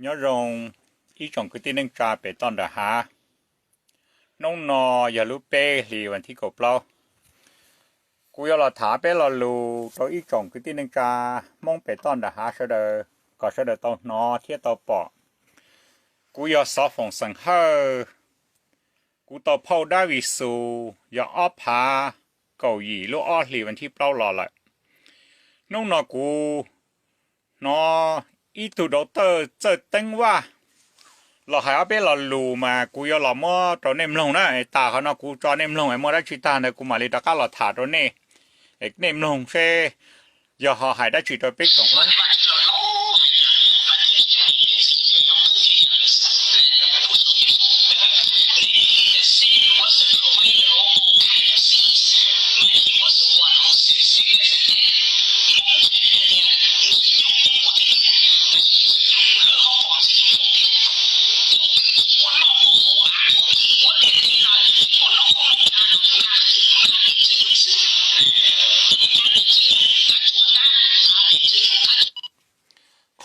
Nyob zoo ib tsoom kwv tij neej tsa pem toj nram hav. Hnub no yog lub peb hlis vas thib kaum plaub. Kuv yuav los tham peb lo lus rau ib tsoom kwv tij neej tsa Hmoob pem toj nram hav sawv daws, kom sawv daws tau hnov thiab tau pom. Kuv yog Xov Foom xeem Hawj. Kuv tau phauj dab Vis Xus yog ob phav kaum yim lub ob hlis vas thib plaub los lawm. Hnub no kuv hnov ib tug dau tawj Txawj Teeb Vaj los hais ob peb lo lus mas kuv yuav los muab rau nej mloog na. Tas qhov no kuv tso nej mloog es muaj dab tsi tag ntawd kuv mam li rov qab los tham rau nej, nej mloog seb yog ho hais dab tsi rau peb tsoom Hmoob.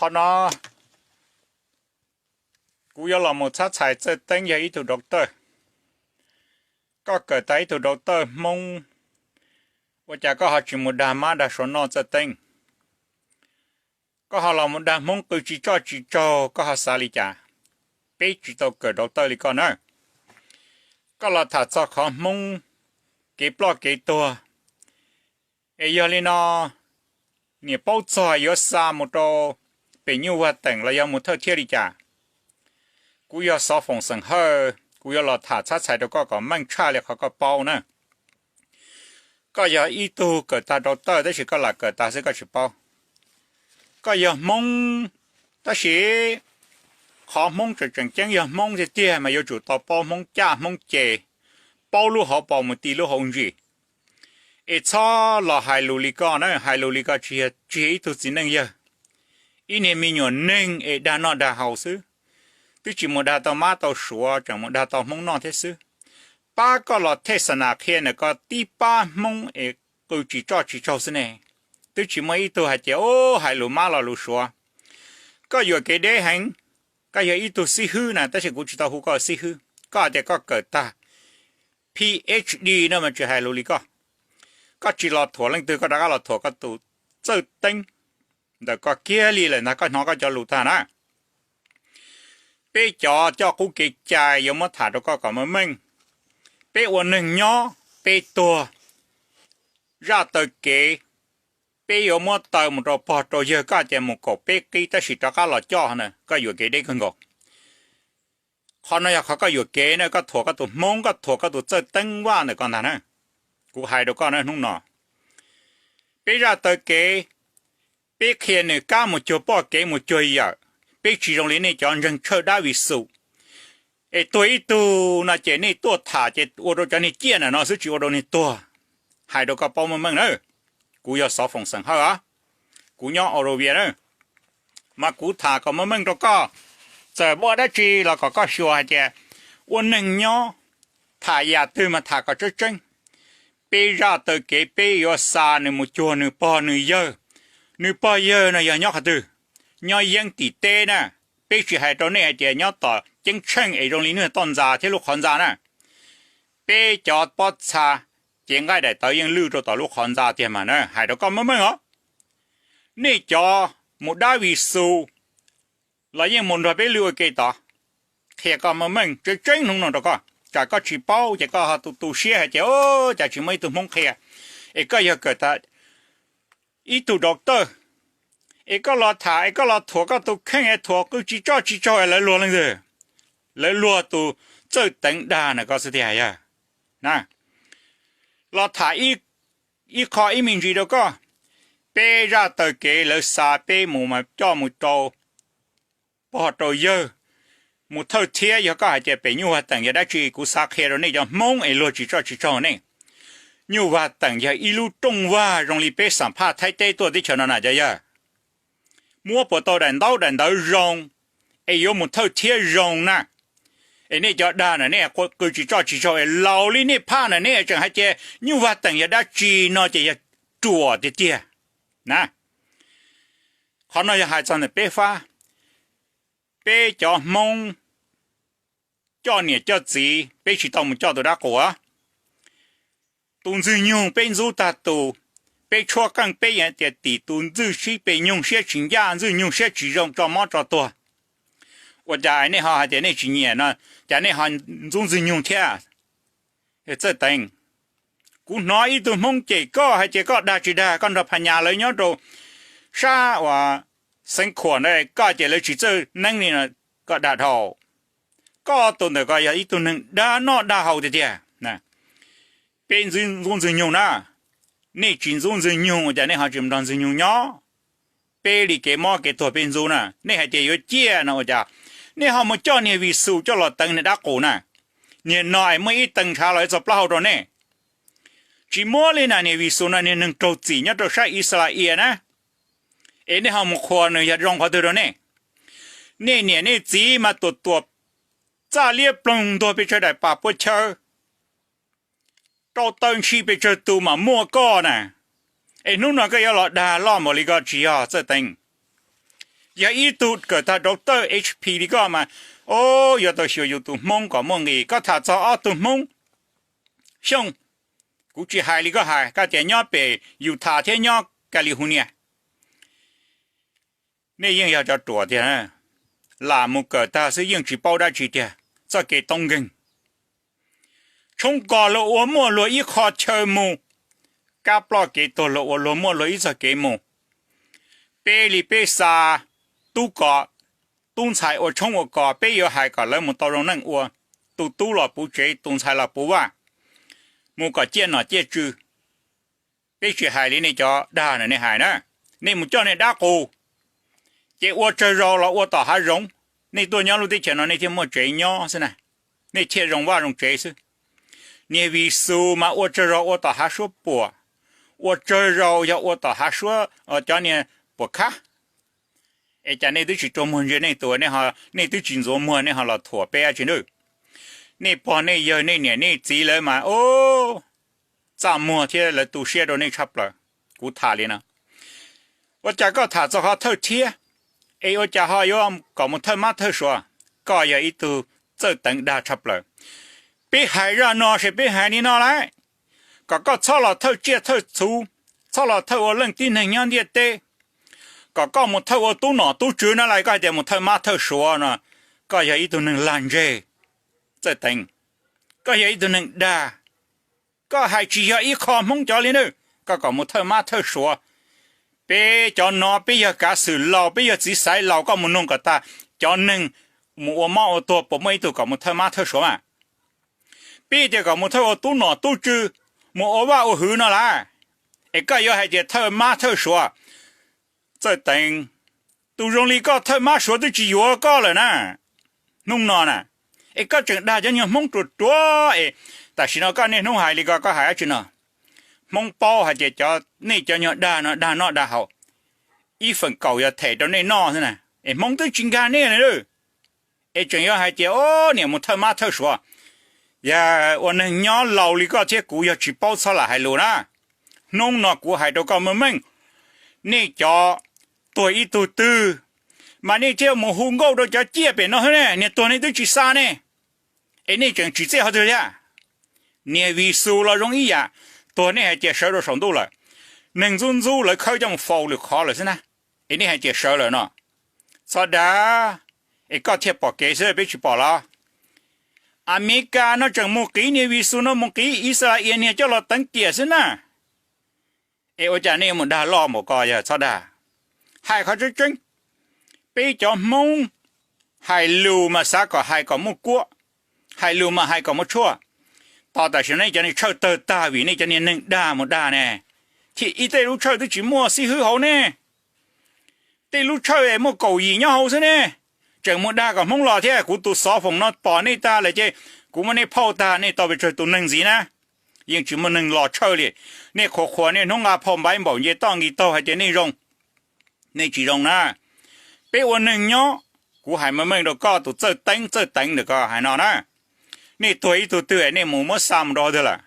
Qhov no kuv yuav los mus txhab txhais Txawj Teeb yog ib tug dau tawj. Koj kawm tag ib tug dau tawj Hmoob, ua cas koj ho tsis mus dag mab dag suav noj Txawj Teeb? Koj ho los mus dag Hmoob qw tsis tsoj tsis tsaug, koj ho xav li cas? Peb tsis tau kawm dau tawj li koj na. Koj los tham txog qhov Hmoob kev ploj kev tuag, es yog li no niam paub txog yuav xa mus rau pem Nyuj Vaj Teem los yog mus Thawj Thiab li cas? Kuv yog Xov Foom xeem Hawj, kuv yuav los tham txhab txhais rau koj kom meej tshaj li qhov koj paub na. Koj yog ib tug kawm tag dau tawj tab sis koj lam kawm tag xwb koj tsis paub. Koj yog Hmoob, tab sis qhov Hmoob tseem tseem ceeb yog Hmoob tiag tiag mas yuav tsum tau paub Hmoob caj Hmoob ces, paub lub hauv paus mus ti lub hauv ntsis. Es txhob los hais lus li koj na, hais lus li koj tsis yog, tsis yog ib tug txiv neej yawg, ib niag me nyuam neeg es dag noj dag haus xwb. Twb tsis mus dag tau mab tau suav, tseem mus dag tau Hmoob noj thiab xwb. Pab koj los thej xa nas qhia ntawm koj tib pab Hmoob es qw tsis tsoj tsis tsaug xwb ne. Twb tsis muaj ib tug hais tias, u, hais lus mab los lus suav. Koj yuam kev deb heev. Koj yog ib tug xib hwb na, tab sis kuv tsis tau hu koj xib hwb. Koj hais tias koj kawm tag Ph D no mas tsis hais lus li koj. Koj tsis los thuam leej twg, koj rov qab los thuam koj tus Txawj Teeb ntawm koj kiag li lawm ntag, koj hnov koj cov lus tag na. Peb cov coj qub kev cai yuav muab tham rau koj kom meej meej. Peb ua neeg nyob, peb tuag, zaj taw kev, peb yuav muab taw mus rau pog rau yawg, koj tias mus kaum peb qib tab sis rov qab los coj na, koj yuam kev deb kawg nkaus. Qhov no yog qhov koj yuam kev na, koj thuam koj tus Hmoob, koj thuam koj tus Txawj Teeb Vaj ntawm koj ntag na. Kuv hais rau koj na hnub no, peb zaj taw kev, peb qhia nws kab mus cuag poj kev mus cuag yawm, peb tsis zoo li nej cov ntseeg tshawj dab Vis Xus. Es tuag ib tug no ces nej tuaj tham ces ua rau cov niag ciaj ntawm no xwb tsis ua rau niag tuag. Hais rau koj paub meej meej na. Kuv yog Xov Foom xeem Hawj os, kuv nyob Australia na. Mas kuv tham kom meej meej rau koj, txawm muaj dab tsi los kom koj xyuas hais tias ua neeg nyob, tham yam twg mas tham kom tseeb tseeb. Peb zaj taw kev peb yuav xa nws mus cuag nws pog nws yawg. Nws pog yawg no yog nyob qhov twg? Nyob yeeb tim teb na. Peb tsis hais rau nej hais tias nyob tom ceeb tsheej es zoo li Nyuj Toj Ntxas thiab lub qhov ntxa na. Peb cov pob txha cev nqaij daim tawv yeej lwj rau tom lub qhov ntxa tiag mas na, hais rau koj meej meej os. Nej cov mus dab Vis Xus los yeej mus nrog peb lwj ua ke tod. Qhia koj meej meej tseeb tseeb hnub no rau koj, tsam koj tsis paub ces koj ho tu tu siab hais tias, o, cas tsis muaj ib tug Hmoob qhia. Es koj yog kawm tag ib tug doctor, es koj los tham es koj los thuam koj tus kheej es thuam qw tsis tsoj tsis tsaug es lawv luag leej twg? Lawv luag tus Txawj Teev dag ntawm koj xwb tiag yog na. Los tham ib qho ib me ntsis rau koj, peb zaj taw kev lawv xa peb mus mas coj mus rau pog rau yawg, mus Thawj Thiab. Yog koj hais tias pem Nyuj Vaj Teem yog dab tsi, kuv xav qhia rau nej cov Hmoob es luag tsis tsoj tsis tsaug nej. Nyuj Vaj Teem yog ib lub rooj vag zoo li peb xam phaj Thaib teb tuaj teb chaws no na cov yawg. Muab puas tau daim ntaub daim ntawv zoo, es yuav mus Thawj Thiab zoo na. Es nej cov dag na nej qw tsis tsoj tsis tsaug es laus li nej phaj na nej tseem hais tias Nyuj Vaj Teem yog dab tsi no ces yog ruam tiag tiag na. Qhov no yog hais txog ntawm peb fab. Peb cov Hmoob coj niam coj txiv, peb tsis tau mus coj tus dab qus. Tus ntxwg nyoog peb ntxub tag tus, peb tshuab qeej peb yeej tias tim tus ntxwg sib pes nyoog siab tsis ncaj, ntxwg nyoog siab tsis zoo tso mob tso tuag. Ua cas nej ho hais tias nej tsis nyiam no, cas nej ho ntxub ntxwg nyoog thiab? Txawj Teev, kuv hnov ib tug Hmoob cem koj hais tias koj dag tsis dag, koj nrog Phas Nyas lawv nyob rau sab uas Xeev Khuam ntawd, koj ces lawv tsis txawj neeb li no, koj dag dhau. Koj tus ntawm ko yog ib tug neeg dag noj dag haus tiag tiag. Peb ntxub ntxwg nyoog na, nej tsis ntxub ntxwg nyoog ua cas nej ho tsis nrog ntxwg nyoog nyob? Peb li kev mob kev tuag peb ntxub na, nej hais tias yuav ciaj no ua cas nej ho mus coj niag Vis Xus coj los teev niag dab qus na? Niag no es muaj ib tee ntshav los ib txog plaub hau rau nej. Tsis muab li na, niag Vis Xus no niag neeg raug txim nyob rau sab Ixalayees na, es nej ho mus qhuas nws yog zoo qhov twg rau nej? Nej niam nej txiv mas tuam tuam txaj liab ploog ntuag pes tsawg daim pam puav chaw, rau taw ntshis pes tsawg tus mas muaj koj na. Es hnub no koj yuav los dag loj npaum li ko tsis yog Txawj Teev. Yog ib tug kawm tag rau tawj H P li koj mas, o, yuav tau xyuas yus tus Hmoob kom muaj nqis. Koj tham txog ob tug Hmoob Xyooj, kuv tsis hais li koj hais, koj tias nyob pem Utah thiab nyob California. Nej yeej yog cov ruam tiag, lam mus kawm tag xwb yeej tsis paub dab tsi tiag, txoj kev toob nkeeg. Tshoob kos luag ua muaj luag ib qho chaw mus, kab ploj kev tuag luag ua luag muaj luag ib txoj kev mus. Peb li peb xa tub kos, tub ntxhais ua tshoob ua kos, peb yuav hais kom lawv mus tau zoo neej ua, tus tub los puv tsev, tus ntxhais los puv vaj, mus kom ciaj nom ciaj tswv. Peb tsis hais li nej cov dag na, nej hais na, nej mus coj nej dab qus, ces ua tsawg zaus los ua tom hav zoov, nej tuaj nyob lub teb chaws no nej thiaj muaj tsev nyob xwb na, nej thiaj zoo vaj zoo tsev xwb. Niag Vis Xus mas ua tsawg zaus ua tom hav suab puam, ua tsawg zaus yog ua tom hav suab cov niag puam khab. Es cas nej twb tsis rua muag ntsia nej tus, nej twb tsis ntxuav muag nej ho los thuam peb dab tsi na? Nej pog nej yawg nej niam nej txiv lawv mas, o, txaj muag thiab lawv tu siab rau nej tshaj plaws. Kuv tham li no, ua cas koj tham txog qhov thawj thiab, es ua cas ho yuav kom mus thawj mab thawj suav? Koj yog ib tug Txawj Teev dag tshaj plaws. Peb hais zaj no ces peb hais li no lauj, kom koj txhob los thawj tsiaj thawj txhu, txhob los thawj ua leej tib neeg nyob ntiaj teb, kom koj mus thawj ua tub nom tub tswv no las koj hais tias mus thawj mab thawj suav no. Koj yog ib tug neeg lag ntseg, Txawj Teev, koj yog ib tug neeg dag. Koj hais tsis yog ib qho Hmoob cov li na, koj kom mus thawj mab thawj suav. Peb cov no peb yog kav xwm laus, peb yog txiv xaiv laus, koj mus noog kom tag cov neeg mus ua mob ua tuag puas muaj ib tug kom mus thawj mab thawj suav mas. Peb tias kom mus thawj ua tub nom tub tswv, mus ua vaj ua hwv no las, es koj yuav hais tias thawj mab thawj suav. Txawj Teev, tus zoo li koj thawj mab suav twb tsis yuav koj lawm na. Hnub no na, es koj tseem dag cov nyuag Hmoob ruam ruam es, tam sim no koj niaj hnub hais li ko koj hais dab tsi no? Hmoob paub hais tias cov nej cov nyuag dag no dag noj dag haus, ib feem kaum yog them rau nej noj xwb na, es Hmoob twb tsis nkag nej li. Es tseem yuav hais tias o, niam mus thawj mab thawj suav. Yog ua neeg nyob laus li koj thiab kuv yog tsis paub txhob lam hais lus na. Hnub no kuv hais rau koj meej meej, nej cov tuag ib tug twg mas nej thiaj mus hu nkauj rau cov ciaj pem no xwb ne, niag tuag nej twb tsis xa ne, es nej tseem tsim txiaj qhov twg thiab? Niag Vis Xus los zoo ib yam, tuag nej hais tias sawv rau saum ntuj lawm, neeg ntxub ntxub lawv khawb coj mus faus lwm qhov lawm xwb na, es nej hais tias sawv lawm no. Txhob dag, es koj thiaj pom kev xwb peb tsis pom los? Amelikas no tseem mus qiv niag Vis Xus no mus qiv Ixalayees niag coj los teev tiam xwb na. Es ua cas nej mus dag loj npaum ko yog txhob dag. Hais qhov tseeb tseeb, peb cov Hmoob hais lus mas xav kom hais kom muaj kuab, hais lus mas hais kom muaj tshuaj. Tos tam sim no nej cov niag tshawj tawg tag vim nej cov niag neeg dag mus dag ne, thiaj ib tej lub tshawj twb tsis muaj xib hwb hauv ne. Tej lub tshawj es muaj kaum yim nyob hauv xwb ne, tseem mus dag kom Hmoob los thiab. Kuv tus xov foom no pom nej tag lawm ces kuv muab nej phauj tag, nej tau pes tsawg tus neeg ntxiv na. Yeej tsis muaj neeg los tshawj li. Nej qhuas qhuas niaj hnub nqa phau npaiv npaum nce toj nqis taug hais tias nej zoo. Nej tsis zoo na. Peb ua neeg nyob, kuv hais meej meej rau koj tus Txawj Teeb, Txawj Teev ntawm ko hais no na, nej tuag ib tug twg nej mus muab xa mus rau qhov twg lawm?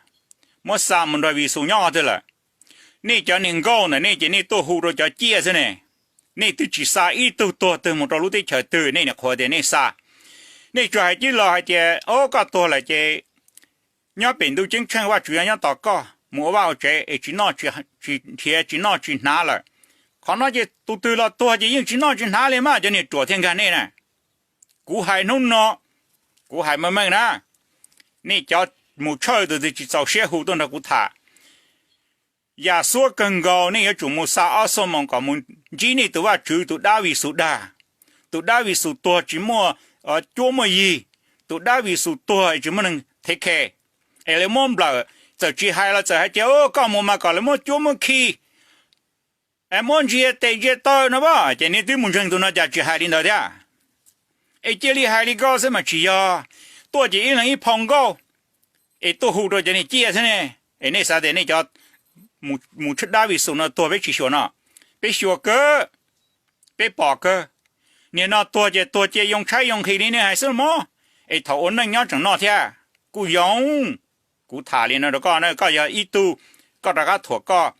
Muab xa mus nrog Vis Xus nyob qhov twg lawm? Nej cov niag nkauj ntawm nej ces nej tuaj hu rau cov ciaj xwb ne. Nej twb tsis xa ib tug tuag twg mus rau lub teb chaws twg, nej niam qhuav tias nej xa. Nej tsuas hais tib lo hais tias, o, koj tuag lawm ces nyob pem ntuj ceeb tsheej Vajtswv nyob tos koj mus ua vaj ua tsev es tsis nrhiav tsis noj tsis hnav lawm. Qhov no ces tus twg los tuag ces yeej tsis noj tsis hnav li mas cov niag ruam thiaj nkag nej na. Kuv hais hnub no, kuv hais meej meej na, nej cov mus tshawj tus twg tsis txaus siab hu tuaj nrog kuv tham. Yam xuab kawg nkaus nej yuav tsum mus xa ob xuab moos kom mus ntsib nej tus Vajtswv tus dab Vis Xus dag. Tus dab Vis Xus tuag tsis muaj cuab muaj yig, tus dab Vis Xus tuag es tsis muaj neeg thev khe, es lawv muab nplawm, txawm tsis hais los txawm hais tias, o, koj mus mas kom lawv muab cuab muab khi, muab ntsia tes ntsia taw no as, ces nej twb mus ntseeg tus no cas tsis hais li ntawd thiab. Es cia li hais li ko xwb mas tsis yog, tuaj ces ib leeg ib phau nkauj, es tuaj hu rau cov niag ciaj xwb ne. Es nej xav tias nej cov mus tshawj dab Vis Xus no tuag peb tsis xyuas no? Peb xyuas kawg, peb pom kawg. Niag no tuag ces tuag cia yoo tshaib yoo nqhis li nej hais xwb los mas, es thaum ua neej nyob tseem noj thiab. Kuj yoo, kuv tham li no rau koj na, koj yog ib tug, koj rov qab thuam koj.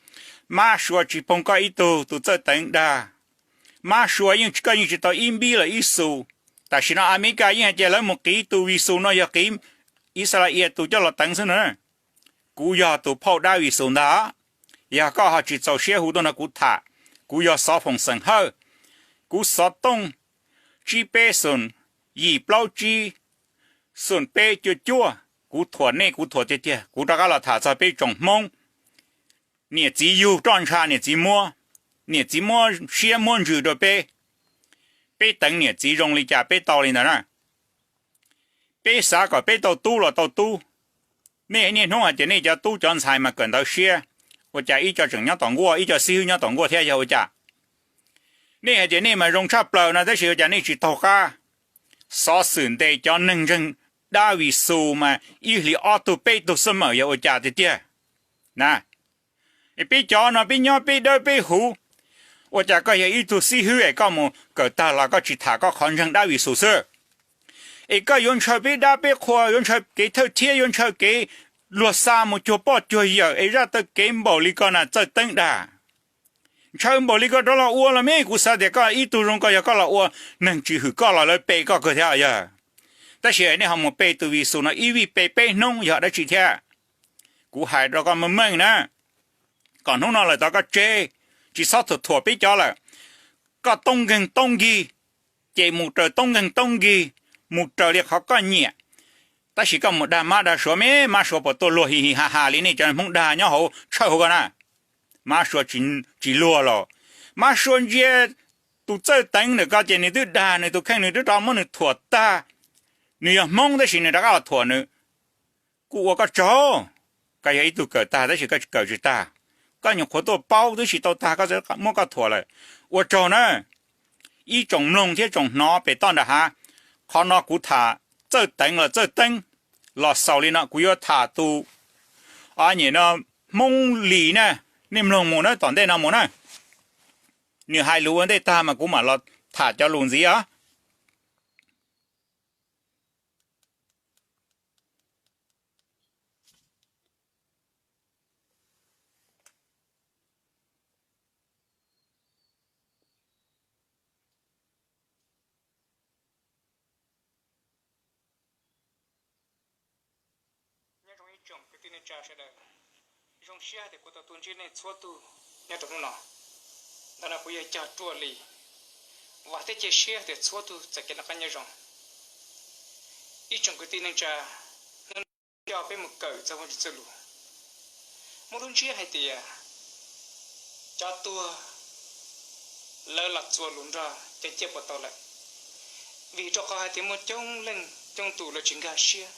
Mab Suav tsis poog koj ib tug tus txawj teev dag. Mab Suav yeej, koj yeej tsis tau ib npib los ib xus. Tam sim no Amelikas yeej hais tias lawv mus qiv tus Vis Xus no yog qiv Ixalayees tus coj los teev xwb na. Kuv yog tus phauj dab Vis Xus ntag. Yog koj ho tsis txaus siab hu tuaj nrog kuv tham, kuv yog Xov Foom xeem Hawj, kuv xov tooj tsib peb xoom yim plaub tsib xoom peb cuaj cuaj, kuv thuam nej kuv thuam tiag tiag. Kuv rov qab los tham txog peb tsoom Hmoob, niam txiv yug roj ntsha niam txiv muab, niam txiv muab siab muab ntsws rau peb. Peb teev niam txiv zoo li cas peb tau li ntawd na. Peb xav kom peb tau tub los tau tub. Nej niaj hnub hais tias nej cov tub cov ntxhais mas kawm ntawv siab, ua cas ib co tseem nyob tom nkuaj, ib co xib hwb nyob tom nkuaj thiab yog ua cas? Nej hais tias nej mas zoo tshaj plaws no tab sis ua cas nej tsis taug qab? Xov xwm ntes cov neeg ntseeg dab Vis Xus mas ib hlis ob tug peb tug xwb mas yog ua cas tiag tiag na? Es peb cov no peb nyob peb dawb peb huv, ua cas koj yog ib tug xib hwb es koj mus kawm tag los koj tsis tham koj qhov ntseeg dab Vis Xus xwb? Es koj yuav ntshaw peb dab peb qhua, yuav ntshaw kev thawj thiab yuav ntshaw kev luag xa mus cuag poj cuag yawm es zaj taw kev npaum li ko na txawj teeb dag. Ntshaw npaum li ko rov los ua los mas kuv xav tias koj ib tug zoo koj yog koj los ua, neeg tsis hwm koj los lawv pe koj kawg thiab yog. Tab sis nej ho mus pe tus Vis Xus no ib vij pe peb hnub yog dab tsi thiab? Kuv hais rau koj meej meej na, kom hnub no lawm tod koj tseg, tsis txhob thuam thuam peb cov lawm. Koj toob nkeeg toob nkig, ces mus raws toob nkeeg toob nkig, mus raws li qhov koj nyiam. Tab sis koj mus dag Mab dag Suav me, Mab Suav puas tuaj luag hi hi ha ha li nej cov Hmoob dag nyob hauv tshawj hauv ko na? Mab Suav tsis luag los. Mab Suav ntsia tus txawj teev ntawm ko ces nws twb dag nws tus kheej, nws twb rov muab nws thuam tag. Nws yog Hmoob tab sis nws rov qab los thuam nws. Kuj ua koj tsaug, koj yog ib tug kawm tag tab sis koj kawm tsis tag. Koj nyuam qhuav tuaj paub twb tsis tau tag koj txawm muab koj thuam lawm. Ua tsaug na, ib tsoom mloog thiab tsoom hnov pem toj nram hav. Qhov no kuv tham txawj teev los txawj teeb los xaus li no, kuv yuav tham tus, o, nyem no, Hmoob Lis na, nej mloog mus na, tom ntej no mus na. Nws hais lus ua ntej tag mas kuv mam los tham cov lus ntxiv os. Nyob zoo ib tsoom kwv tij neej tsa sawv daws, zoo siab tias kuv tau tuaj ntsib nej txhua tus nyob rau hnub no. Ntawm no kuv yog Cog Ruaj Lis, vam thiab cia siab tias txhua tus txoj kev noj qab nyob zoo. Ib tsoom kwv tij neej tsa, hnub no coj peb mus kawm txog Vajtswv txoj lus. Muaj lub ntsiab hais tias cov tuag lawv los txuas lus nrog cov ciaj puas tau lawm, vim rau qhov hais tias muaj coob leej coob tus lawv tsis nkag siab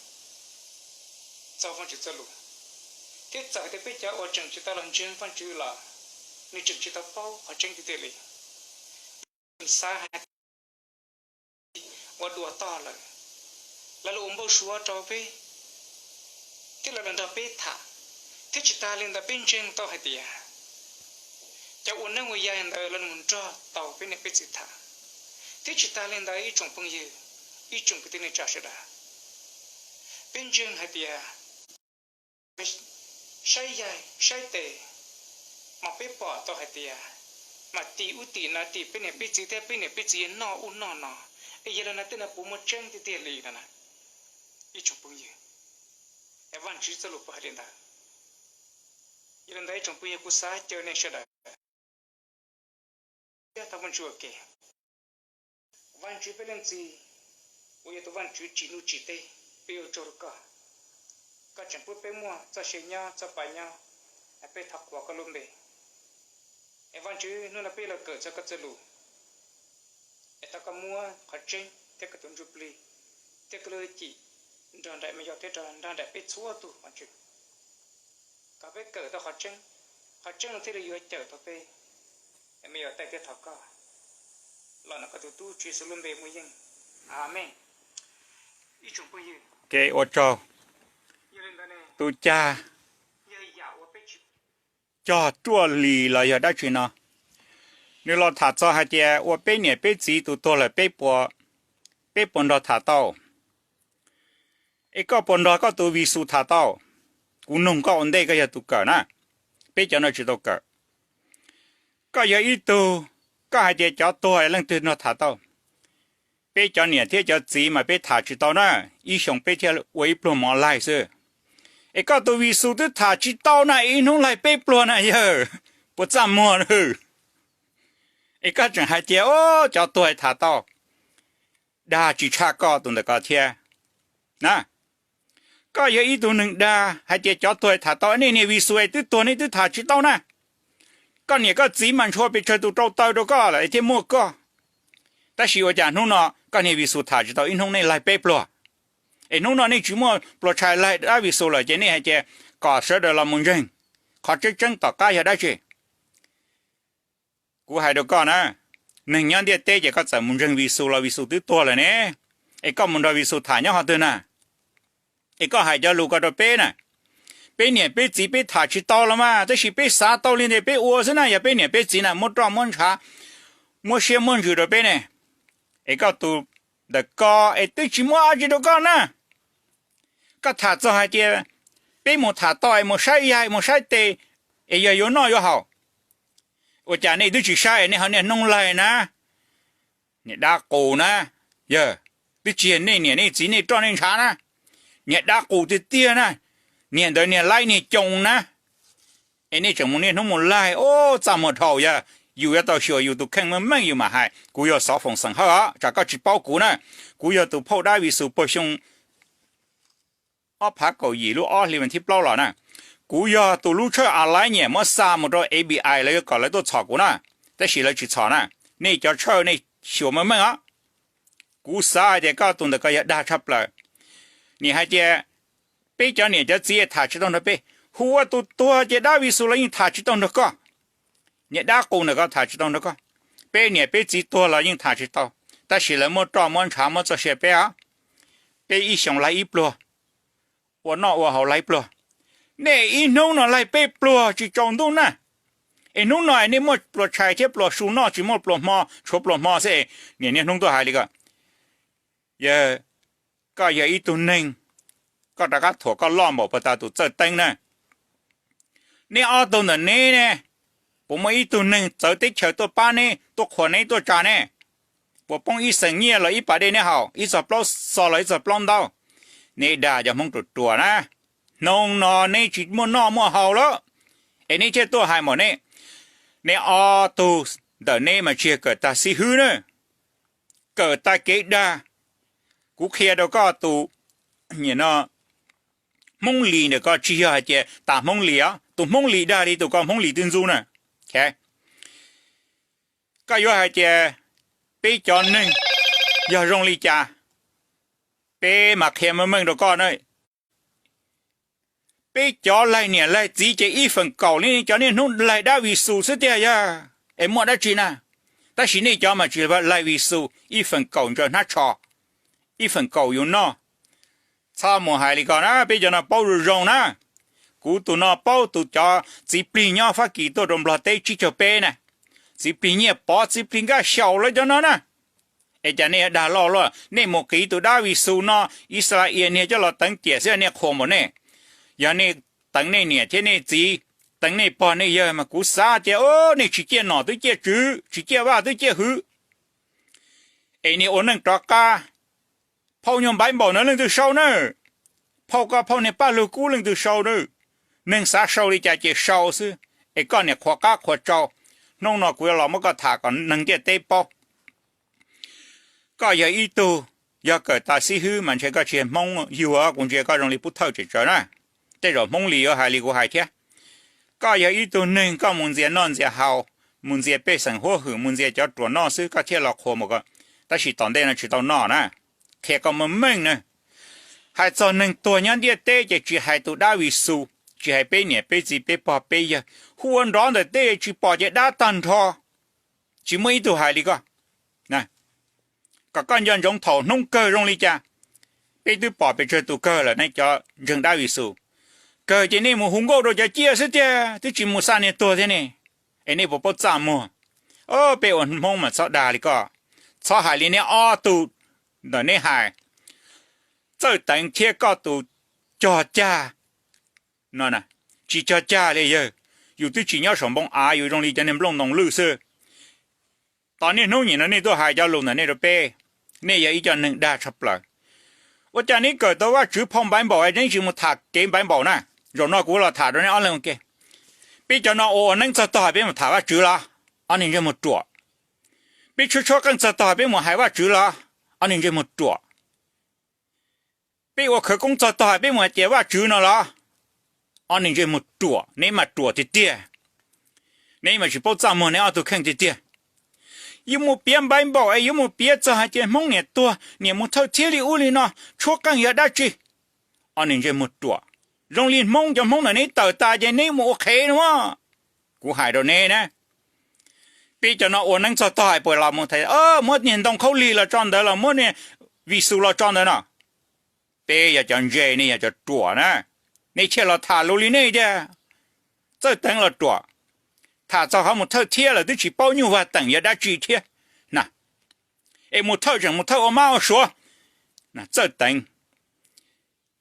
txog Vajtswv txoj lus, thiab txawm tias peb cov uas tseem tsis tau los ntseeg Vajtswv los nws tseem tsis tau paub qhov tseeb tiag tiag li. Xav hais tias ua dua tog lawm, lawv los ua npau suav rau peb, thiab lawv los nrog peb tham, thiab tsis tas li ntawd peb ntseeg tau hais tias cov ua neeb ua yaig ntawd lawv los nrog tau peb niam peb txiv tham, thiab tsis tas li ntawd ib tsoom phooj ywg, ib tsoom kwv tij neej tsa sawv daws, peb ntseeg hais tias saib yaig saib tes mas peb pom tau hais tias Mas tim ub tim no tim peb niam peb txiv thiab peb niam peb txiv noj ub noj no, es yog li no tej no puas muaj tseeb tiag tiag li no na? Ib tsoom phooj ywg, es Vajtswv txoj lus puas hais li ntawd? Yog li ntawd ib tsoom phooj ywg, kuv xav caw nej sawv daws thiab thov Vajtswv ua ke. Vajtswv peb leej txiv uas yog tus Vajtswv tsim ntuj tsim teb, peb ua tsaug rau koj. Koj tseem pub peb muaj txoj sia nyob txoj pa nyob, peb thov qhuas koj lub npe. Es Vajtswv, hnub no peb los kawm txog koj txoj lus, es thov koj muab qhov tseeb thiab koj tus Ntsuj Plig thiab koj lub hwj chim nrog nraim me nyuam thiab nrog nraim peb txhua tus, Vajtswv. Kom peb kawm tau qhov tseeb, qhov tseeb no thiaj li yuav cawm tau peb. Me nyuam taij thiab thov koj los ntawm koj tus tub Tswv Yexus lub npe muaj yeej. Amees. Ib tsoom phooj ywg, ua tsaug. Tus cag cog ruaj li los yog dab tsi no, nws los tham txog hais tias ua peb niam peb txiv tus tuag lawm peb puas nrog tham tau? Es koj puas nrog koj tus Vis Xus tham tau? Kuv nug koj ua ntej, koj yog tus kawm na, peb cov no tsis tau kawm. Koj yog ib tug, koj hais tias cov tuag leej twg nrog tham tau? Peb cov niam thiab cov txiv mas peb tham tsis tau na, ib xyoos peb thiaj ua ib pluag mov laig xwb. Es koj tus Vis Xus twb tham tsis tau na, ib hnub laig peb pluag na yawg, puas txaj muag na? Es koj tseem hais tias o, cov tuag tham tau, dag tsis tshaj koj tus ntawm ko thiab na. Koj yog ib tug neeg dag hais tias cov tuag tham tau, nej niag Vis Xus es twb tuag nej twb tham tsis tau na. Koj niam koj txiv mas ntshua pes tsawg tus rau taw rau koj lawm es thiaj muaj koj. Tab sis ua cas hnub no koj niag Vis Xus tham tsis tau, ib hnub nej laig peb pluag? Es hnub no nej tsis muaj pluas tshais laig dab Vis Xus lawm ces nej hais tias kom sawv daws los mus ntseeg. Qhov tseeb tseeb tom qab yog dab tsi? Kuv hais rau koj na, neeg nyob ntiaj teb ces koj txawm mus ntseeg Vis Xus los Vis Xus twb tuag lawm ne, es koj mus nrog Vis Xus tham nyob qhov twg na? Es koj hais cov lus ko rau peb na, peb niam peb txiv peb tham tsis tau los mas, tab sis peb xav tau li ntawd peb ua xwb na. Yog peb niam peb txiv na muab roj muab ntshav, muab siab muab ntsws rau peb ne, es koj tus ntawm ko es twb tsis muab dab tsi rau koj na. Koj tham txog hais tias peb mus tham tau es mus saib yaig mus saib tes es yog yuav noj yuav haus. Ua cas nej twb tsis saib nej ho niaj hnub laig na? Niag dab qus na, yog twb tsis yog nej niam nej txiv nej roj nej ntshav na, niag dab qus tiag tiag na, niag ntawd niag laib niag coos na. Es nej tseem mus niaj hnub mus laig, o, txaj muag dhau. Yog yus yuav tau xyuas yus tus kheej meej meej yus mam hais. Kuv yog Xov Foom Xeem Hawj os, tsam koj tsis paub kuv na. Kuv yog tus phauj dab Vis Xus puag xyoo ob phav kaum yim lub ob hli vas thib plaub los na. Kuv yog tus lub tshawj a laib nyiam muab xa mus rau A B I lawv kom lawv tuaj txhom kuv na. Tab sis lawv tsis txhom na. Nej cov tshawj nej xyuas meej meej os. Kuv xav hais tias koj tus ntawm ko yog dag tshaj plaws. Nim hais tias peb cov niam cov txiv tham tsis tau nrog peb, hu ua tus tuag ces dab Vis Xus los yeej tham tsis tau nrog koj. Niag dab qus ntawm ko tham tsis tau nrog koj. Peb niam peb txiv tuag los yeej tham tsis tau, tab sis lawv muab roj muab ntshav muab txoj sia peb os. Peb ib xyoos laig ib pluag, ua noj ua haus laig pluag. Nej ib hnub no laig peb pluag tsis tsaus ntuj na. Es hnub no nej muaj pluas tshais thiab pluas su noj tsis muaj pluas hmo, tshuav pluas hmo xwb. Niam niaj hnub tuaj hais li ko, yog koj yog ib tug neeg, koj rov qab thuam koj loj npaum puag ta tus txawj teeb na. Nej ob tug ntawm neb ne, puas muaj ib tug neeg txawv teb chaws tuaj pab neb, tuaj qhuas neb, tuaj tsa neb? Puas poob ib xeem nyiaj los ib pas dej neb haus, ib txog plaub xo los ib txog plaub ntaub? Nej dag cov Hmoob ruam ruam na. Hnub no neb tsis muaj noj muaj haus lawm, es neb thiaj tuaj hais npaum neb. Nej ob tug ntawm neb mas tsis yog kawm tag xib hwb na, kawm tag kev dag. Kuv qhia rau koj tus Hmoob Lis ntawm ko tsis yog hais tias tas Hmoob Lis os, tus Hmoob Lis dag li tus ko Hmoob Lis twb ntxub na. Koj yuav hais tias peb cov neeg yog zoo li cas, peb mas qhia meej meej rau koj na. Peb cov laig niam laig txiv ces ib feem kaum li cov niaj hnub laig dab Vis Xus xwb tiag yog, es muaj dab tsi na? Tab sis nej cov mas tsis laig Vis Xus, ib feem kaum ntsaws hnab tsho, ib feem kaum yus noj. Txhob mus hais li ko na, peb cov no paub zoo zoo na. Kuv tus no paub tus cov txiv plig nyob Fab Kis tuaj rau Nplog teb tsib caug peb na, txiv plig Nyiaj Pov, txiv plig Nkaj Xyaum lawv cov no na. Es cas nej yuav dag loj luaj, nej mus qiv tus dab Vis Xus no, Ixalayees niag coj los teev tiam xwb nej qhuas npaum nej. Yog nej teev nej niam thiab nej txiv, teev nej pog nej yawg mas kuv xav tias, o, nej tsis ciaj nom twb ciaj tswv, tsis ciaj vaj twb ciaj hwv. Es niag ua neej rov qab, phauj nyuag Npaiv Npaum no leej twg sau na? Phauj koj phauj niag Paj Lug Kub leej twg sau na? Neeg xav sau li cas ces sau xwb, es koj niam qhuas qab qhuas tsau. Hnub no kuv yuav los muab koj tham kom neeg ntiaj teb paub. Koj yog ib tug, yog kawm tas xib hwb mas ntshe koj tsis yog Hmoob, yug kuv ntsia koj zoo li pub thawj tsem tsawv na. Tej zaum Hmoob Lis yuav hais li kuv hais thiab. Koj yog ib tug neeg koj mus ntxias noj ntxias haus, mus ntxias pej xeem huab hwm, mus ntxias cov ruam noj xwb koj thiaj los qhuas mus ko, tab sis tom ntej no tsis tau noj na. Qhia koj meej meej na, hais txog neeg tuag nyob ntiaj teb ces tsis hais tus dab Vis Xus, tsis hais peb niam peb txiv peb pog peb yawg, hu ua nrov ntawm tej tsis pom ces dab tag nrho, tsis muaj ib tug hais li koj. Kom koj nco ntsoov thaum hnub kawg zoo li cas. Peb twb pom pes tsawg tus kawg lawm ne, cov ntseeg dab Vis Xus. Kawg ces nej mus hu nkauj rau cov ciaj xwb tiag, twb tsis mus xa niag tuag thiab ne. Es nej puas paub txaj muag? O, peb ua Hmoob mas txhob dag li koj, txhob hais li neb ob tug ntawm neb hais. Txawj Teev thiab koj tus cog cag no, tsis cog cag li yawg, yus twb tsis nyob saum npoo av, yus zoo li cov niag nplooj ntoo lwj xwb. Tos niaj hnub nim no nej tuaj hais cov lus ntawm nej rau peb, nej yog ib co neeg dag tshaj plaws. Ua cas neb kawm tau Vajtswv phau Npaiv Npaum es neb tsis mus tham kev Npaiv Npaum na? Zaum no kuv los tham rau neb ob leeg ua ke. Peb cov no ua ua neeb txog tog peb mus tham Vajtswv los? Ob niag ntsej muag ruam. Peb tshuab tshuab qeej txog tog peb mus hais Vajtswv los? Ob niag ntsej muag ruam. Peb ua khawv koob txog tog peb mus hais tias Vajtswv no los? Ob niag ntsej muag ruam, neb mas ruam tiag tiag. Neb mas tsis paub txaj muag neb ob tug kheej tiag tiag. Yuav mus piav Npaiv Npaum es yuav mus piav txog hais tias Hmoob niam tuag niam mus thawj thiab li ub li no, tshuab qeej yog dab tsi? Ob niag ntsej muag ruam, zoo li Hmoob, cov Hmoob ntawm neb tawm tas ces neb mus ua qhev no. Kuv hais rau neb na, peb cov no ua neeb txog tog hais puas los mus tham, muab niag ntoo khaub lig los tso ntawd los muab niag Vis Xus los tso ntawd no. Peb yog cov ntse, nej yog cov ruam na, nej thiaj los tham lus li nej tiag. Txawj Teev los ruam, tham txog qhov mus thawj thiab lawm twb tsis paub nyuj vag teem yog dab tsi thiab na. Es mus thawj tseem mus thawj ua mab ua suav. Txawj Teev,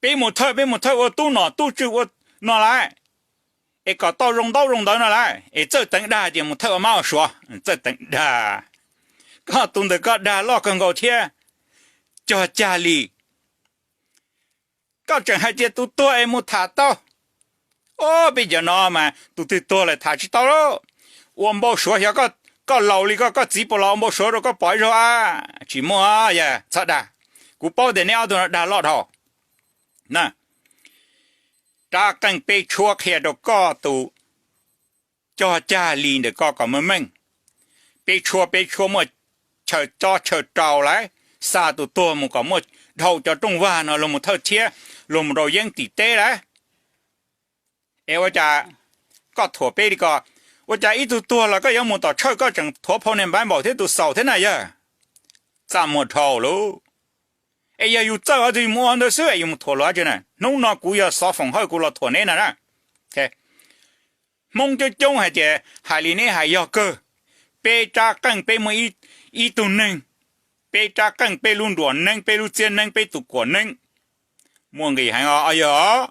peb mus thawj, peb mus thawj ua tub nom tub tswv ua no lawm, es kom tau zoo ntaub zoo ntawv no lawm, es Txawj Teev dag tias mus thawj ua mab ua suav. Txawj Teev dag, koj tus ntawm koj dag loj kawg nkaus thiab, cog cag li. Koj tseem hais tias tus tuag es mus tham tau. O, peb cov no mas tus twg tuag lawm tham tsis tau lauj. Ua npau suav xyov koj laus li koj, koj txiv puas los ua npau suav rau koj pom ib zaug a? Tsis muaj, yog txhob dag. Kuv paub tias neb ob tug no dag loj dhau. Rab qeej peb tshuab qhia rau koj tus cog cag li ntawm koj kom meej meej. Peb tshuab, peb tshuab muaj chaw cob chaw rau lawm, xa tus tuag mus kom muaj dhau cov rooj vag no luag mus thawj thiab luag mus rau yeeb tim teb lawm. Es ua cas koj thuam peb li ko? Ua cas ib tug tuag los koj yuav mus tom tshawj koj tseem thuav phau niag Npaiv Npaum thiab tus xaus thiab na yawg? Txaj muag dhau lauj. Es yog yus txawj hov twg yus mus ua ntawd xwb es yus mus thuam luag dab tsi na? Hnub no kuv yog xov foom hawj kuv los thuam neb na na. Hmoob coob coob hais tias hais li neb hais yog kawg. Peb rab qeej peb muaj ib tug neeg, peb rab qeej peb lub nruas neeb, peb lub txiab neeb, peb tus kuam neeb. Muaj nqis heev os yog.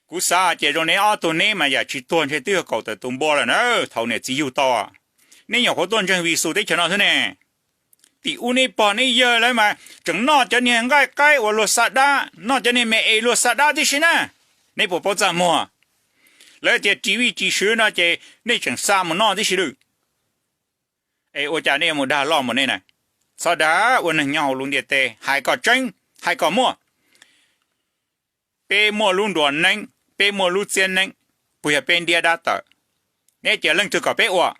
Kuv xav hais tias zoo neb ob tug neb mas yam tsis tuag ntshe twb yog kaum tawm tus npua lawm na, thaum niam txiv yug tau. Neb nyuam qhuav tuaj ntseeg Vis Xus teb chaws no xwb ne. Tim ub neb pog neb yawg lawv mas tseem noj cov niag nqaij qaib uas luag xa dab, noj cov niag me es luag xa dab tib si na. Neb puas paub txaj muag? Lawv tias ris vij ris sw no ces nej tseem xa mus noj tib si lawm. Es ua cas nej yuav mus dag loj mus nej na? Txhob dag, ua neeg nyob hauv lub ntiaj teb hais kom tseeb, hais kom muaj. Peb muaj lub nruas neeb, peb muaj lub txiab neeb, puas yog peb ntiab dab tawm? Neb cia leej twg kom peb ua?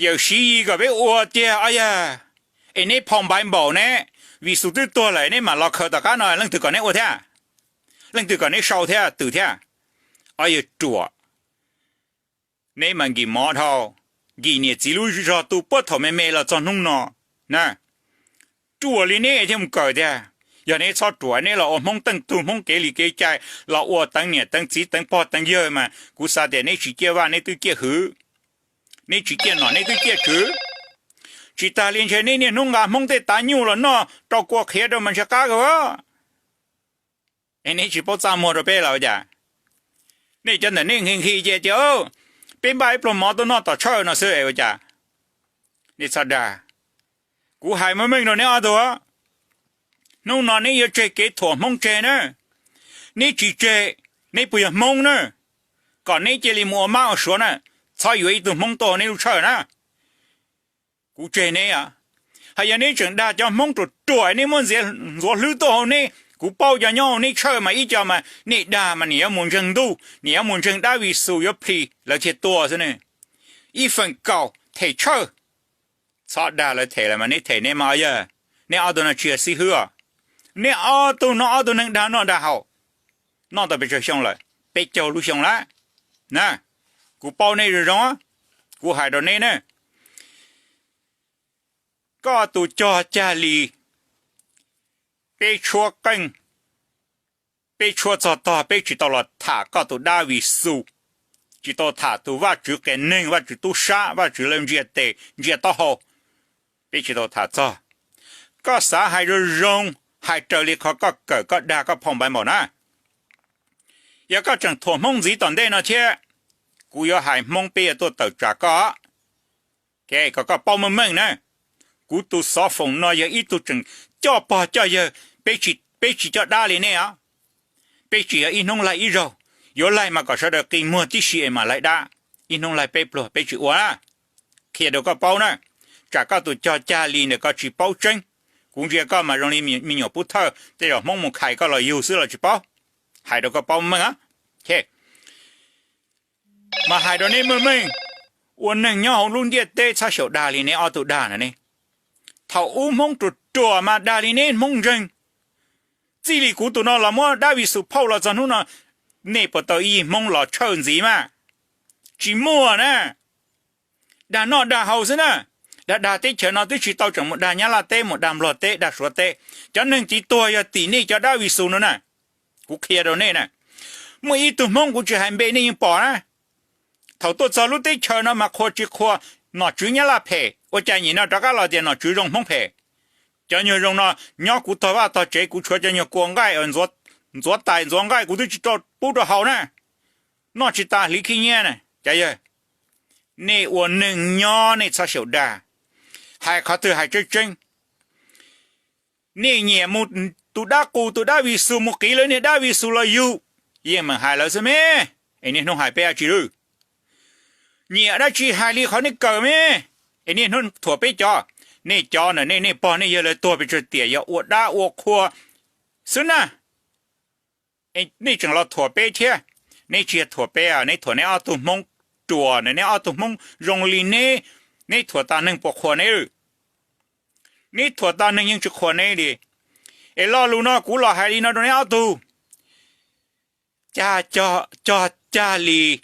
Yawm Siv Yis kom peb ua tiag os yawg. Es neb phau Npaiv Npaum ne, Vis Xus twb tuag lawm neb mam los khaws tom qab no, leej twg kom neb ua thiab? Leej twg kom neb sau thiab twm thiab? Os yawg ruam, neb mas nkim mov dhau, nkim niam txiv lub zog tu puag thaum me me los txog hnub no na. Ruam li neb thiaj mus kawm tiag. Yog neb txhob ruam, neb los ua Hmoob teej tug, Hmoob kev li kev cai, los ua teev niam teev txiv teev pog teev yawg mas kuv xav tias neb tsis ciaj vaj neb twb ciaj hwv, neb tsis ciaj nom neb twb ciaj tswv. Tsis tas li ntshe neb niaj hnub nqa Hmoob tej tav nyuj los noj rau kua qhiav rau mas ntshe qab kawg. Es neb tsis paub txaj muag rau peb los cas? Nej cov ntawm nej nqhis nqhis ces tias peb npaj ib pluag mov tuaj noj tom tshawj no xwb es ua cas? Nej txhob dag. Kuv hais meej meej rau neb ob tug, hnub no neb yuav tseg kev thuam Hmoob tseg na. Neb tsis tseg, neb puas yog Hmoob na? Kom neb cia li mus ua mab ua suav na, txhob yuav ib tug Hmoob tuaj hauv neb lub tshawj na. Kuv tseg neb. Hos yog neb tseem dag cov Hmoob ruam ruam, neb muab ntxuav hlwb tuaj hauv neb, kuv paub cov nyob hauv neb tshawj mas ib co mas nej dag mas nim yuav mus ntseeg ntuj, nim yuav mus ntseeg dab Vis Xus yuav plhis lawv thiaj tuaj xwb ne. Ib feem kaum them tshawj. Txhob dag lawv them lawm mas neb them neb mas yog. Neb ob tug no tsis yog xib hwb os. Neb ob tug no ob tug neeg dag noj dag haus, noj tau pes tsawg xyoo lawm? Peb caug lub xyoo lawm na. Kuv paub neb zoo zoo, kuv hais rau neb na. Koj tus cog cag li, peb tshuab qeej, peb tshuab txog tog peb tsis tau los tham koj tus dab Vis Xus, tsis tau tham tus Vajtswv qias neeg, Vajtswv tub sab, Vajtswv lawv ntsia tes ntsia taub hau, peb tsis tau tham txog. Koj xav hais zoo zoo, hais raws li qhov koj kawm koj dag koj phau npaiv npaum na. Yog koj tseem thuam Hmoob ntxiv tom ntej no thiab, kuv yuav hais Hmoob peb yuav tuaj tawm tsam koj. Kom koj paub meej meej na, kuv tus xov foom no yog ib tug tseem coj pog coj yawg, peb tsis coj dab li nej os. Peb tsis yog ib hnub laig ib zaug, yuav laig mas kom sawv daws qi muag tib si es mam laig dab. Ib hnub laig peb pluag peb tsis ua na. Qhia rau koj paub na, tsam koj tus cog cag li ntawm koj tsis paub tseeb. Kuv ntsia koj mas zoo li me nyuam pub thawj tej zaum Hmoob mus khais koj los yug xwb los tsis paub. Hais rau koj paub meej. Mas hais rau neb meej meej, ua neeg nyob hauv lub ntiaj teb txhob xyaum dag li neb ob tug dag na ne. Thaum ub Hmoob ruam ruam mas dag li neb Hmoob ntseeg. Txij li kuv tus no los muab dab Vis Xus phauj los txog hnub no, nej puas tau ib yig Hmoob los tshawj ntxiv mas? Tsis muaj na. Dag noj dag haus xwb na. Dag dag teb chaws no twb tsis tau tseem mus dag Nyab Laj teb, mus dag Nplog teb, dag Suav teb. Cov neeg tiv tuag yog tim nej cov dab Vis Xus no na. Kuv qhia rau nej na, muaj ib tug Hmoob kuv tsis hais npe nej yeej pom na. Thaum tuaj txog lub teb chaws no mas qhuas tsis qhuas nom tswv Nyab Laj phem, ua cas nyim no rov qab los tias nom tswv zoo Hmoob phem. Cov nyuag zoo no nyob kuv tog vaj tog tsev, kuv tshuav cov nyuag kua nqaij, ntxuav tais ntxuav nqaij kuv twb tsis pub rau haus na. Noj tsis tas hliv khib nyiab na. Cov yawg, nej ua neeg nyob nej txhob xyaum dag. Hais qhov twg hais tseeb tseeb. Nej nyiam mus tus dab qus tus dab Vis Xus mus qiv lawv niag dab Vis Xus los yug, yeej meem hais lawv xwb me. Es niaj hnub hais peb dab tsi lawm? Nyiam dab tsi hais li qhov nej kawm me. Es niaj hnub thuam peb cov, nej cov ntawm nej, nej pog nej yawg lawv tuag pes tsawg tiam yog ua dab ua qhua xwb na. Nej tseem los thuam peb thiab. Neb tsis yog thuam peb, neb thuam neb ob tug Hmoob ruam, neb ob tug Hmoob zoo li neb, neb thuam tas neeg puas qhuas neb? Neb thuam tas neeg yeej tsis qhuas neb li. Es lo lus no kuv los hais li no rau neb ob tug. Cog cag li,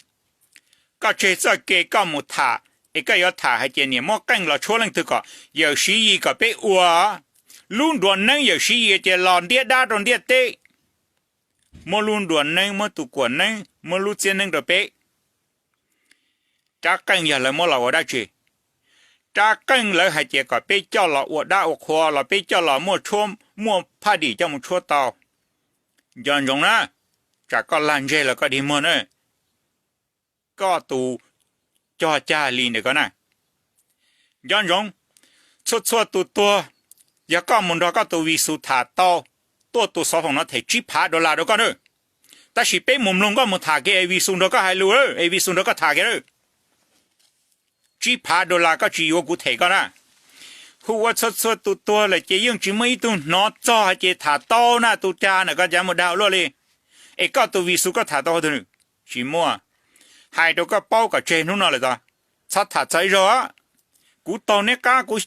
koj tseg txoj kev koj mus tham es koj yuav tham hais tias niam muab qeej los tshuab leej twg kom yawm Siv Yis kom peb ua. Lub nruas neeb yawm Siv Yis tias los ntiab dab rau ntiaj teb. Muab lub nruas neeb, muab tus kuam neeb, muab lub txiab neeb rau peb. Rab qeej yog lawv muab los ua dab tsi? Rab qeej lawv hais tias kom peb coj los ua dab ua qhua los peb coj los muaj tshuab muaj phaj dim coj mus tshuab tau. Nco ntsoov na, tsam koj lag ntseg los koj dig muag na. Koj tus cog cag li ntawm koj na. Nco ntsoov, txhua txhua tus tuag, yog koj mus nrog koj tus Vis Xus tham tau, tuaj tus xov foom no them tsib phav dollar rau koj na. Tab sis peb mus mloog koj mus tham kiag es Vis Xus nrog koj hais lus, es Vis Xus nrog koj tham kiag na. Tsib phav dollar koj tsis yuav kuv them koj na. Hu ua txhua txhua tus tuag lawm ces yeej tsis muaj ib tug hnov txog hais tias tham tau na, tus cag ntawm koj cov mus dag ua luaj li. Es koj tus Vis Xus koj tham tau qhov twg? Tsis muaj. Hais rau koj paub kom tseg hnub no lawm tod, txhob tham txog ib zaug. Kuv taug neb qab, kuv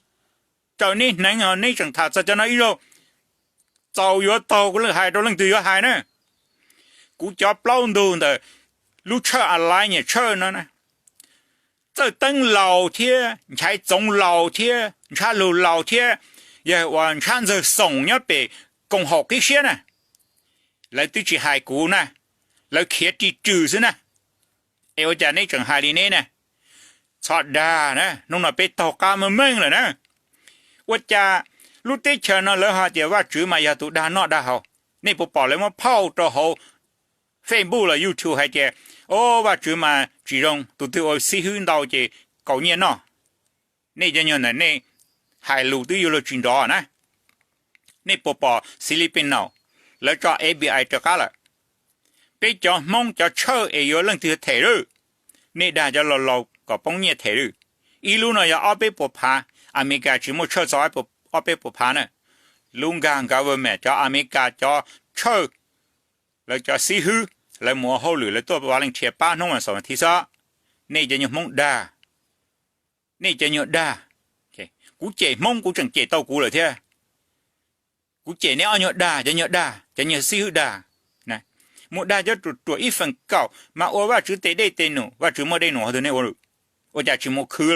raws neb hneev, neb tseem tham txog cov no ib zaug, txaus yuav taug kuv hais rau leej twg yuav hais na. Kuv cov plaub ntug ntawm lub tshawj a laiv nyiam tshawj no, Txawj Teeb laus thiab Nchaiv Txoov laus thiab Ntshab Lug laus thiab yawg uas Ntshab Ntxawg Xoom nyob pem koom haum qib siab na, lawv twb tsis hais kuv na, lawv khiav ri rws xwb na. Es ua cas neb tseem hais li neb na? Txhob dag na, hnub no peb taug qab meej meej lawm na. Ua cas lub teb chaws no lawv hais tias Vajtswv mas yog tus dag noj dag haus? Nej puas pom lawv muab phauj rau hauv Facebook los YouTube hais tias Ob, Vajtswv mas tsis zoo, tus twg ua xib hwb ntau ces kaus nyiaj noj. Nej cov nyuag ntawm nej hais lus twb yuav luag tsis nrov na. Nej puas pom Filipino lawv tso F B I rov qab lawm? Peb cov Hmoob cov tshawj es yuav leej twg them lawm? Nej dag cov laus laus kom poob nyiaj them lawm. Ib lub no yog ob peb puas phav, Amelikas tsis muaj tshawj txog ob peb puas phav na. Lub nkag government cov Amelikas cov tshawj, lawv cov xib hwb, lawv mus ua hauj lwm lawv tuaj volunteer pab hnub vas xaum thiab xwb. Nej cov nyuag Hmoob dag, nej cov nyuag dag. Kuv cem Hmoob kuv tseem cem tau kuv lawm thiab. Kuv cem nej ob nyuag dag, cov nyuag dag, cov nyuag xib hwb dag. Mus dag cov ruam ruam ib feem kaum mas ua Vajtswv tes dej tes num, Vajtswv muaj dej num qhov twg nej ua lawm? Ua cas tsis mus khwv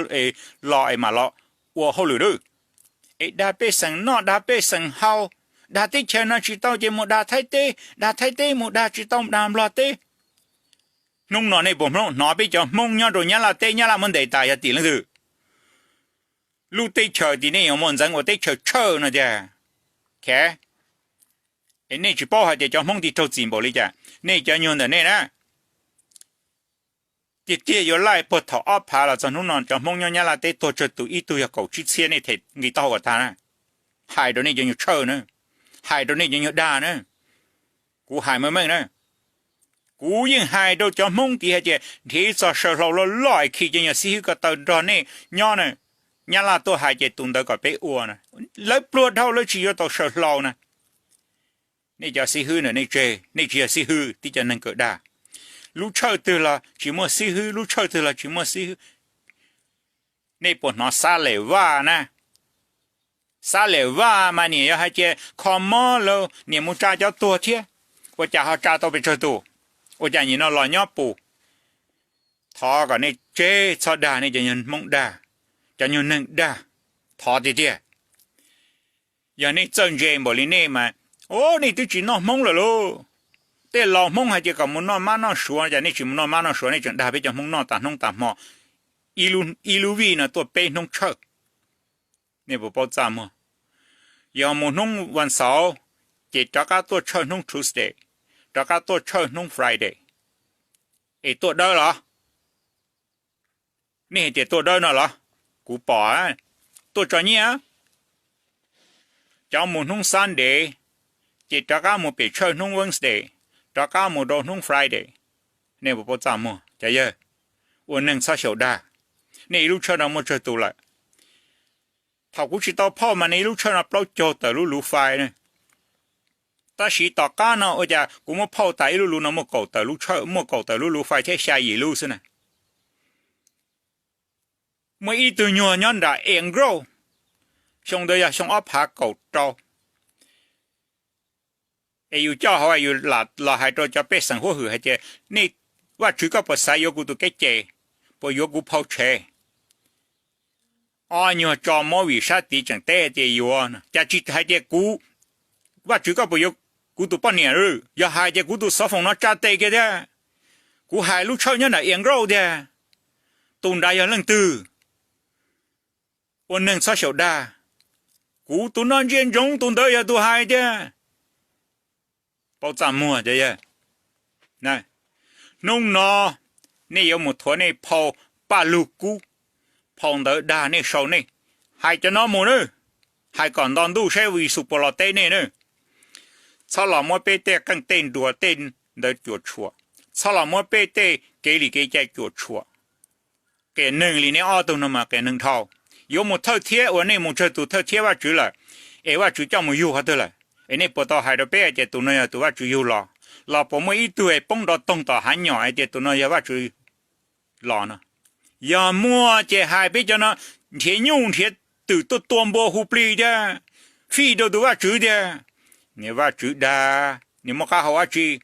los es mam los ua hauj lwm lawm? Es dag pej xeem noj dag pej xeem haus, dag teb chaws no tsis tau ces mus dag Thaib teb, dag Thaib teb mus dag tsis tau dag Nplog teb. Hnub no nej puas hnov peb cov Hmoob nyob rau Nyab Laj teb, Nyab Laj muab ntes tas yog tim leej twg? Lub teb chaws tim nej yuav muaj ntxeev ua teb chaws tshawj no tiag. Es nej tsis paub hais tias cov Hmoob tig raug txim npaum li cas? Nej cov nyuag ntawm nej na, tiag tiag yuav laij puag thaum ob phav los txog hnub no cov Hmoob nyob Nyab Laj teb tuag tsawg tus, ib tug yog kaum tsib txhiab, nej them nqi taub hau kom tag na. Hais rau nej cov nyuag tshawj na, hais rau nej cov nyuag dag na. Kuv hais meej meej na, kuv yeej hais rau cov Hmoob tid hais tias nrhiav ib txoj saw hlau loj loj es khi cov nyuag xib hwb ko taw nrog nej nyob na. Nyab Laj tuaj hais ces tus ntawd kom peb ua na. Lawv pluag dhau lawv tsis yuav tau saw hlau na. Nej cov xib hwb ntawm nej tseg, nej tsis yog xib hwb, tib cov neeg kawm dag. Lub tshawj twg los tsis muaj xib hwb, lub tshawj twg los tsis muaj xib hwb. Nej puas hnov Xab Lem Vaj na? Xab Lem Vaj mas niam yog hais tias kho mob lawm niam mus tsa cov tuag thiab, ua cas ho tsa tau pes tsawg tus? Ua cas nim no los nyob pus? Thov kom nej tseg txhob dag, nej cov nyuag Hmoob dag, cov nyuag neeg dag, thov tiag tiag. Yog nej txawj ntse npaum li nej mas, o, nej twb tsis noj Hmoob lawm lauj. Tej laus Hmoob hais tias kom mus noj mab noj suav, cas nej tsis mus noj mab noj suav, nej tseem dag peb cov Hmoob noj tas hnub tas hmo. Ib lub vij no tuaj peb hnub tshawj. Nej puas paub txaj muag? Yog mus hnub vas xaum, ces rov qab tuaj tshawj hnub Tuesday, rov qab tuaj tshawj hnub Friday. Es tuaj dawb los? Nej hais tias tuaj dawb no los? Kuv pom tuaj tso nyiaj. Cov mus hnub Sunday, ces rov qab mus pem tshawj hnub Wednesday, rov qab mus rau hnub Friday. Nej puas paub txaj muag cov yawg? Ua neeg txhob xyaum dag. Nej ib lub tshawj no muaj tsawg tus lawm? Thaum kuv tsis tau phauj mas nej ib lub tshawj no plaub caug tawm lub luv fais na. Tab sis tom qab no ua cas kuv muab phauj tas ib lub luv no muaj kaum tawm lub tshawj, muaj kaum tawm lub luv fais thiab xya yim lub xwb na. Muaj ib tug nyuag nyob nram Ann Grove, xyoo ntawd yog xyoo ob phav kaum rau. Es yus coj hauv yus los hais rau cov pej xeem huab hwm hais tias, nej, Vajtswv koj puas xav yuav kuv tus kev cai, puas yuav kuv phau tshev? Ob nyuag tso movie sab tid tseem teb tias yuav, cas tsis hais tias kuv, Vajtswv koj puas yuav kuv tus poj niam? Yog hais tias kuv tus xov foom no tsa tes kiag thiab. Kuv hais lub tshawj nyob nram Ann Grove tiag. Tus nrad yog leej twg? Ua neeg txhob xyaum dag. Kuv tus no ntsia ntsoov tus ntawd yog tus hais tiag. Paub txaj muag cov yawg. Hnub no nej yuav mus thuav nej phau paj lug kub, phau ntawv dag nej sau nej, hais cov no mus nawb. Hais kom nto ntuj saib Yexus puas los teb nej nawb. Txhob los muab peb tej qeej tej nruas tej ntawd cuam tshuam. Txhob los muab peb tej kev li kev cai cuam tshuam. Qias neeg li nej ob tug no mas qias neeg dhau. Yuav mus thawj thiab uas nej mus tsawg tus thawj thiab Vajtswv lawm, es Vajtswv coj mus yug qhov twg lawm? Es nej puas tau hais rau peb hais tias tus no yog tus Vajtswv yug los? Los puas muaj ib tug es poob nrov toog tom hav nyom hais tias tus no yog Vajtswv los no? Yog muaj ces hais peb cov no nrhiav nyuj nrhiav twm tuaj tua npua hu plig thiab, fij rau tus Vajtswv tiag. Niag Vajtswv dag, niag muaj qab hau dab tsi?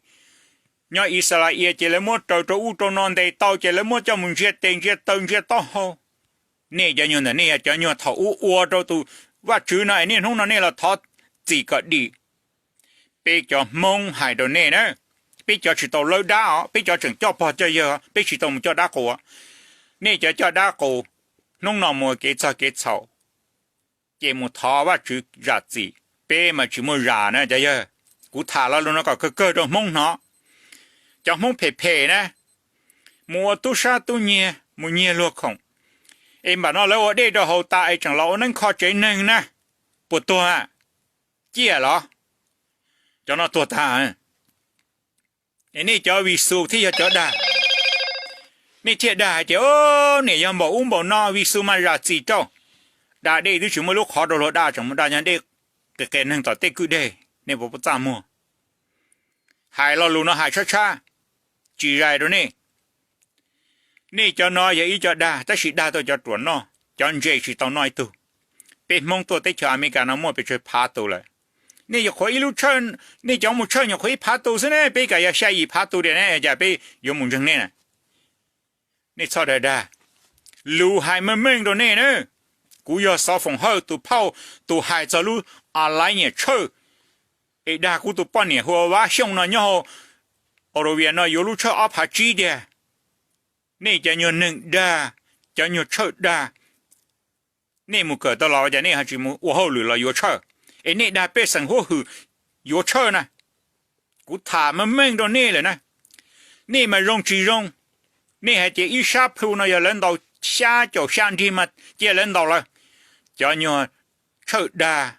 Nyob Ixalais ces lawv muab raws rau ub rau no ntes tau ces lawv muab coj mus ntsia tes ntsia taw ntsia taub hau. Nej cov nyuag ntawm nej yog cov nyuag thaum ub ua rau tus Vajtswv no es niaj hnub no nej los thov txim kom dim. Peb cov Hmoob hais rau nej na, peb cov tsis tau lawb dab os, peb cov tseem coj pog coj yawg, peb tsis tau mus coj dab qus. Nej cov coj dab qus, hnub no mus kev txog kev txhaum, ces mus thov Vajtswv zam txim, peb mas tsis muaj zam na cov yawg. Kuv tham lo lus no kom kawg kawg rau Hmoob hnov. Cov Hmoob phem phem na, mus ua tub sab tub nyiag mus nyiag luag khoom, es npam no lawv ua dej rau haus tas es tseem los ua neeb kho tsev neeg na, puas tuag? Ciaj los? Cov no tuag tag. Es nej cov Vis Xus thiaj yog cov dag. Nej thiaj dag hais tias, o, niam yog npaum ub npaum no, Vis Xus mas zam txim rau. Da dej twb tsis muaj lub qhov rau luag da, tseem mus da nyob dej qias qias neeg tom tej kwj deg, nej puas txaj muag? Hais lo lus no hais tshab tshab, tsis zais rau nej. Nej cov no yog ib cov dag, tab sis dag tau cov ruam noj, cov ntse tsis tau noj ib tug. Peb Hmoob tuaj teb chaws Amelikas no muaj pes tsawg phav tus lawm. Nej nyuam qhuav ib lub tshawj, nej cov mus tshawj nyuam qhuav ib phav tus xwb ne, peb kav yog xya yim phav tus tiag ne, cas peb yuav mus ntseeg nej na? Nej txhob dag dag. Lus hais meej meej rau nej na. Kuv yog Xov Foom Hawj tus phauj, tus hais txog lub a laiv nyiam tshawj, es dag kuv tus poj niam hu ua Vab Xyooj no nyob hauv Australia no yuav lub tshawj ob phav tsib tiag. Nej cov nyuag neeg dag, cov nyuag tshawj dag, nej mus kawm tau los ua cas nej ho tsis mus ua hauj lwm los yuav tshawj? Es nej dag pej xeem huab hwm yuav tshawj na. Kuv tham meej meej rau nej lawm na. Nej mas zoo tsis zoo, nej hais tias ib sab plhu no yog lawv ntaus xya caum xya nrig mas cia lawv ntaus lawm. Cov nyuag tshawj dag,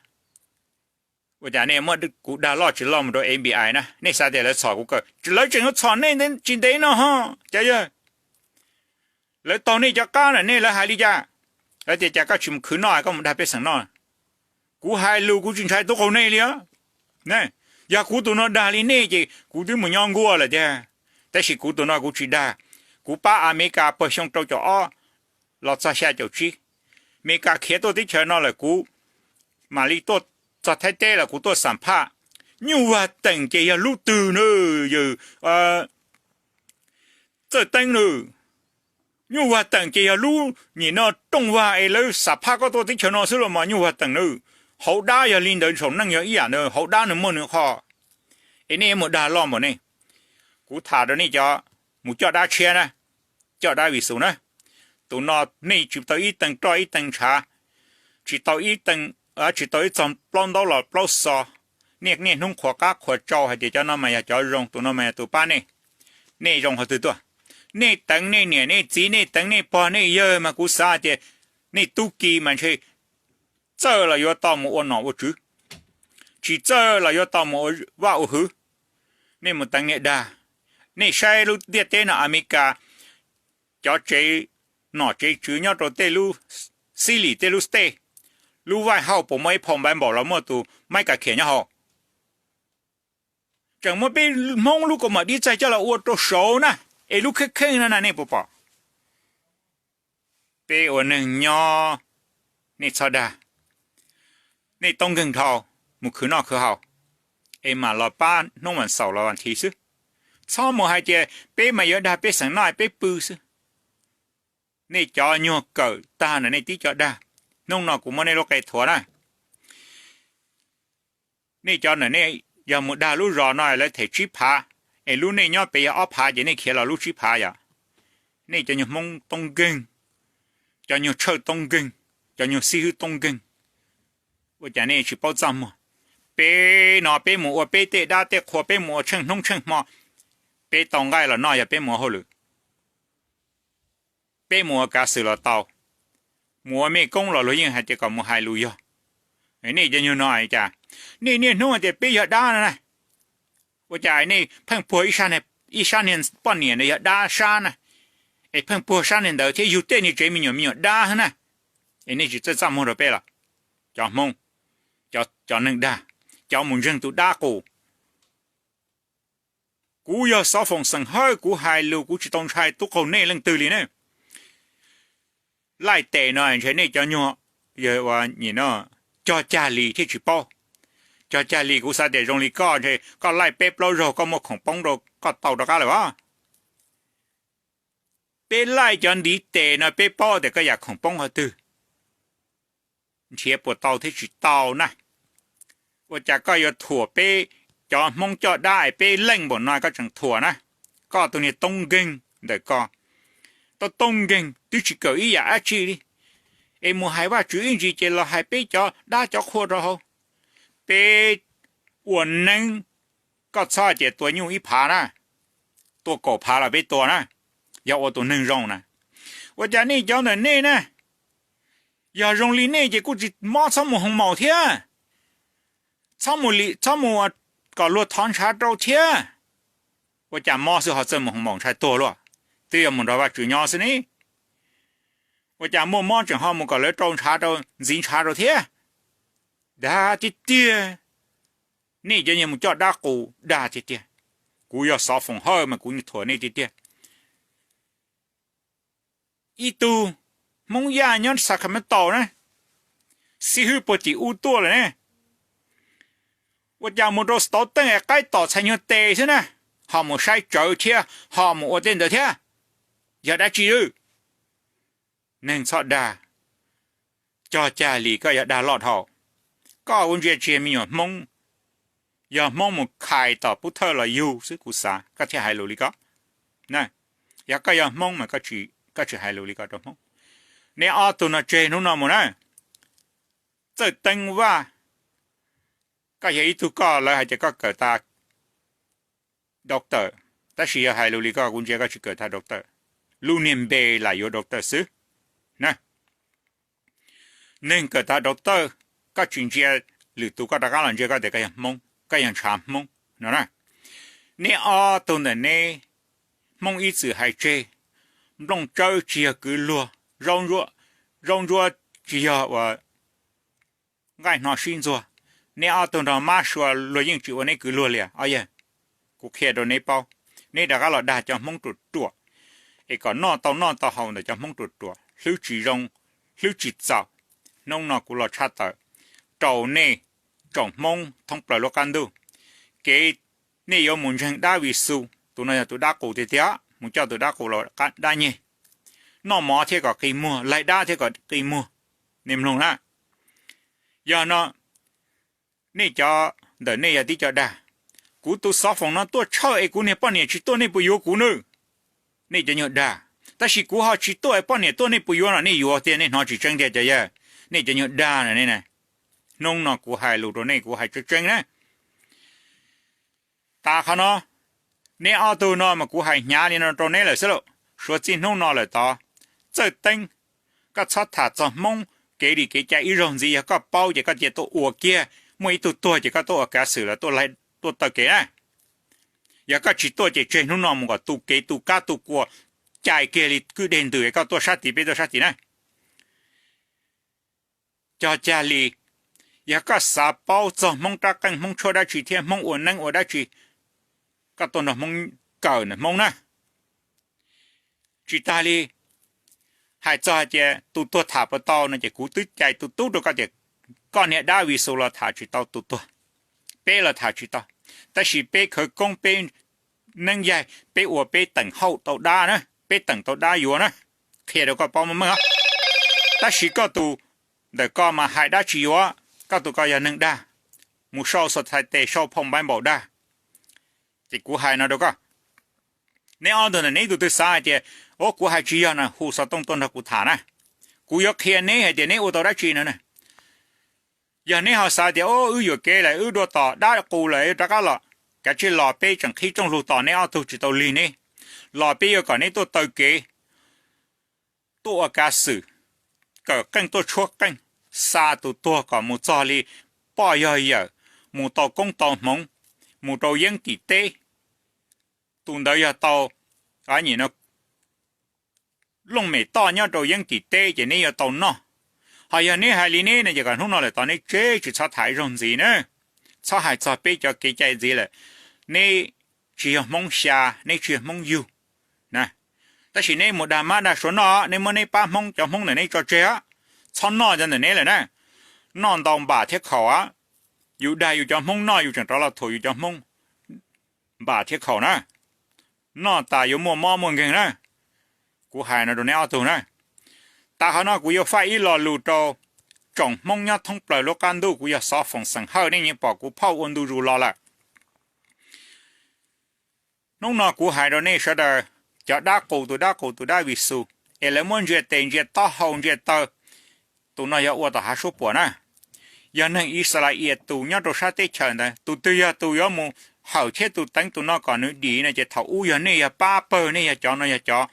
ua cas nej muab kuv dag loj tsis loj mus rau F B I na, nej xav tias lawv txhom kuv kawg, lawv tseem yuav txhom nej tsis ntev no ho. Cov yawg, lawv taug nej cov qab na, nej lawv hais li cas? Lawv tias cas koj tsis mus khwv noj, koj mus dag pej xeem noj? Kuv hais lus kuv tsis ntshai tub qaug nej li os. Yog kuv tus no dag li nej ces kuv twb mus nyob nkuaj lawm tiag. Tab sis kuv tus no kuv tsis dag. Kuv pab Amelikas puag xyoo rau caum ob los txog xya caum tsib, Amelikas khiav tuaj teb chaws no lawm kuv mam li tuaj txog Thaib teb los kuv tuaj xam phaj. Nyuj Vag Teem ces yog lub twg na, yawg Txawj Teeb na? Nyuj Vag Teem ces yog lub nim no rooj vag es lawv xam phaj koj tuaj teb chaws no xwb los mas Nyuj Vag Teem na. Hauv dab yog li ntawd, saum neej yog ib yam ntawd, hauv dab nws muaj nws qhov. Es nej mus dag loj npaum nej. Kuv tham rau nej cov mus coj dab tshiab na, coj dab Vis Xus na. Tus no nej tsis tau ib teeg roj ib teeg ntshav, tsis tau ib teeg, tsis tau ib txog plaub ntaub los plaub xo. Nej niaj hnub qhuas qab qhuas tsau hais tias cov no mas yog cov zoo, tus no mas yog tus pab nej. Nej zoo qhov twg tuaj? Nej teev nej niam nej txiv, nej teev nej pog nej yawg mas kuv xav tias nej tub ki mas ntshe txawj los yuav tau mus ua nom ua tswv, tsis txawj los yuav tau mus ua vaj ua hwv. Nej mus teev nej dag. Nej saib lub ntiaj teb no Amelikas, cov tsev nom tsev tswv nyob rau tej lub city, tej lub state, lub White House puas muaj ib phau npav npaum los muaj tus Maiv Kas Khiam nyob hauv? Tseem muab peb Hmoob lub kaus mom dib txaig coj los ua rau saud na, es lub kheej kheej no na nej puas pom? Peb ua neeg nyob, nej txhob dag. Nej toob nkeeg dhau, mus khwv noj khwv haus, es mam los pab hnub vas xaum los vas thiv xwb. Txhob mus hais tias peb mas yuav dag pej xeem noj peb pw xwb. Nej cov nyuag kawm tag na nej tib co dag. Hnub no kuv muab nej lub qe thuav na. Nej cov na, nej yog mus dag lub zos no lawv them tsib phav, es lub nej nyob pem yog ob phav ces nej khiav los lub tsib phav yom. Nej cov nyuag Hmoob toob nkeeg, cov nyuag tshawj toob nkeeg, cov nyuag xib hwb toob nkeeg, ua cas nej tsis paub txaj muag? Peb no peb mus ua peb tej dab tej qhua, peb mus ua tsheej hnub tsheej hmo, peb tau nqaij los noj yog peb mus ua hauj lwm, peb mus ua kav xwm los tau, mus ua mej koob los luag yeej hais tias kom mus hais lus yog. Nej cov nyuag no cas nej niaj hnub hais tias peb yog dab no na? Ua cas nej pheej puag ib sab niag poj niam ntawd yog dab sab na, es pheej puag sab niag ntawd thiab yug tej niag tsev me nyuam me nyuam dab na? Es nej tsis txawj txaj muag rau peb los? Cov Hmoob, cov neeg dag, cov mus ntseeg tus dab qus. Kuv yog Xov Foom xeem Hawj, kuv hais lus kuv tsis tau ntshai tub qaug nej leej twg li ne. Laij tes no ntshe nej cov nyuag cog cag li thiaj tsis paub. Cog cag li kuv xav tias zoo li koj ntshe koj laij peb plaub zaug koj muaj khoom poob rau koj tau rov qab lawm as. Peb laij cov ntiv tes no peb paub tias koj yam khoom poob qhov twg, nrhiav puas tau thiab tsis tau na. Ua cas koj yuav thuam peb cov Hmoob coj dab es peb leej npaum no koj tseem thuam na? Koj tus niag toob nkeeg ntawm ko, toob toob nkeeg twb tsis kawm ib yam dab tsi li, es mus hais Vajtswv ib ntsis ces los hais peb cov dab cov qhua rau hauv. Peb ua neeb, koj txhob hais tias tua nyuj ib phav na, tua kaum phav los peb tua na. yog ua tus neeg zoo na. Ua cas nej cov ntawm nej na, yog zoo li nej ces kuj tsis mob txhob mus hoo maum thiab, txhob mus li txhob mus kom luag thov ntshav rau thiab. Ua cas mob xwb ho txawj mus hoo maum ntshai tuag luaj, twb yog mus nrog Vajtswv nyob xwb ne. Ua cas muaj mob tseem ho mus kom lawv rau ntshav rau ntxiv ntshav rau thiab. Dag tiag tiag, nej cov niag mus coj dab qus dag tiag tiag. Kuv yog Xov Foom Hawj mas kuv thuam nej tiag tiag. Ib tug Hmoob Yaj nyob Sacramento na, xib hwb puag tim ub tuaj lawm ne, ua cas mus rau stauv teej es qaib tom txhais nyuag tes xwb na, ho mus saib tsawv thiab ho mus ua tej ntawd thiab. Yog dab tsi lwm? Neeg txhob dag, cog cag li koj yog dag loj dhau. Koj ua ntsia tsis yog me nyuam Hmoob, yog Hmoob mus khais tom pub thawj los yug xwb kuv xav koj thiaj hais lus li ko. Yog koj yog Hmoob mas koj tsis hais lus li ko rau Hmoob. Neb ob tug no tseg hnub no mus na. Txawj Teeb Vaj, koj yog ib tug koj lawv hais tias koj kawm tas doctor, tab sis yog hais lus li koj kuv ntsia koj tsis kawm tas doctor. Lub niag npe lam yuav doctor xwb na. Neeg kawm tas doctor, koj tsis ntsia lwm tus koj rov qab los ntsia koj tias koj yog Hmoob, koj yog ntshav Hmoob no na. Neb ob tug ntawm neb Hmoob ib txwm hais tseg, nplooj tsawb tsis yog kwv luag, zaub ntsuab tsis yog ua nqaij hno sib ntxuag. Neb ob tug nrog mab sua luag yeej tsis ua neb kwv luag li os yawg. Kuv qhia rau neb paub, neb rov qab los dag cov Hmoob ruam ruam, es kom noj tau noj tau haus ntawm cov Hmoob ruam ruam, hlwb tsis zoo, hlwb tsis txaus. Hnub no kuv los tshaj tawm rau nej tsoom Hmoob thoob plaws lub qab ntuj, kev nej yuav mus ntseeg dab Vis Xus, tus no yog tus dab qus tiag tiag, mus coj tus dab qus los dab nyeg, noj mov thiab kom qi muag, laig dab thiab kom qi muag. Nej mloog na, yog no nej cov ntawm nej yog tib co dag. Kuv tus Xov Foom no tuaj tshawj es kuv niag poj niam tsis tuaj nej puas yuav kuv nawb? Nej cov nyuag dag. Tab sis kuv ho tsis tuaj es poj niam tuaj nej puas yuav no? Nej yuav tiag, nej hnov tsis tseeb tiag cov yawg, nej cov nyuag dag na. Hnub no kuv hais lus rau nej kuv hais tseeb tseeb na. Tas qhov no, neb ob tug no mas kuv hais hnyav li no rau neb lawm xwb lauj. Suav txij hnub no lawm tod, Txawj Teeb, koj txhob tham txog Hmoob kev li kev cai ib zaug ntxiv. Yog koj paub ces koj cia tuaj ua kiag, muaj ib tug tuag ces koj tuaj ua kav xwm los tuaj taw kev na. Yog koj tsis tuaj ces tseg hnub no mus kom tu kev tu kab tu kua, cais kiag li kwj deg ntws, koj tuaj sab tid peb tuaj sab tid na. Cog cag li, yog koj xav paub txog Hmoob rab qeej, Hmoob tshuab dab tsi thiab Hmoob ua neeb ua dab tsi, koj tuaj nrog Hmoob kawm ntawm Hmoob na. Tsis tas li, hais txog hais tias tus tuag tham puas tau no ces kuv twb cais tus tub rau koj tias koj niag dab Vis Xus los tham tsis tau tus tuag, peb los tham tsis tau. Tab sis peb khawv koob, peb neeb yaig, peb ua peb teem hauj tau dab na, peb teem tau dab yuav na. Qhia rau koj paub meej meej os. Tab sis koj tus ntawm koj mas hais dab tsi yuav, koj tus koj yog neeg dag, mus sau xov thais tes sau phoo npaib npaum dag. Ces kuv hais no rau koj, neb ob tug ntawm neb ib tug twg xav hais tias, o, kuv hais tsis yog no, hu xov tooj tuaj nrog kuv tham na. Kuv yuav qhia neb hais tias neb ua tau dab tsi no na. Yog neb ho xav tias, o, wb yuam kev lawm, wb dua tom dab qus lawm, rov qab los, kav tsij los, peb tseem qhib rooj lug tos neb ob tug tsis tau lig neb. Los peb yuav kom neb tuaj taw kev, tuaj ua kav xwm, kawm qeej tuaj tshuab qeej, xa tus tuag kom mus txog li poj yog yawm, mus tau koob tau hmoov, mus rau yeeb tim teb. Tus ntawd yog tau, a, looj mem toj nyob rau yeeb tim teb ces neb yuav tau noj. Ho yog neb hais li neb no ces kom hnub no lawm tod neb tseg tsis txhob tham ib zaug ntxiv na. Txhob hais txog peb cov kev cai ntxiv lawm. Neb tsis yog Hmoob xya, neb tsis yog Hmoob yug na. Tab sis neb mus dag mab dag suav noj, neb muab neb pab Hmoob, cov Hmoob ntawm neb tso tseg os. Txhob noj cov ntawm neb lawm na. Noj ntau npam thiab khaum os. Yus dag yus cov Hmoob noj yus tseem rov los thuam yus cov Hmoob npam thiab khaum na. Noj tas yuav muaj mob muaj nkeeg na. Kuv hais no rau neb ob tug na. Tas qhov no kuv yuav faij ib lo lus rau tsoom Hmoob nyob thoob plaws lub qab ntuj, kuv yog Xov Foom xeem Hawj, nej yeej pom kuv phauj ua ntu zus los lawm. Hnub no kuv hais rau nej sawv daws, cov dab qus, tus dab qus tus dab Vis Xus es lawv muab ntsia tes ntsia taub hau ntsia taw, tus no yog ua tom hav suab puam na. Yog neeg Ixalais tus nyob rau sab teb chaws ntawd, tus twg yog tus yuav mus hawm thiab tus teev tus no kom nws dim no ces thaum ub yog nej yog pab pawg, nej yog cov no yog cov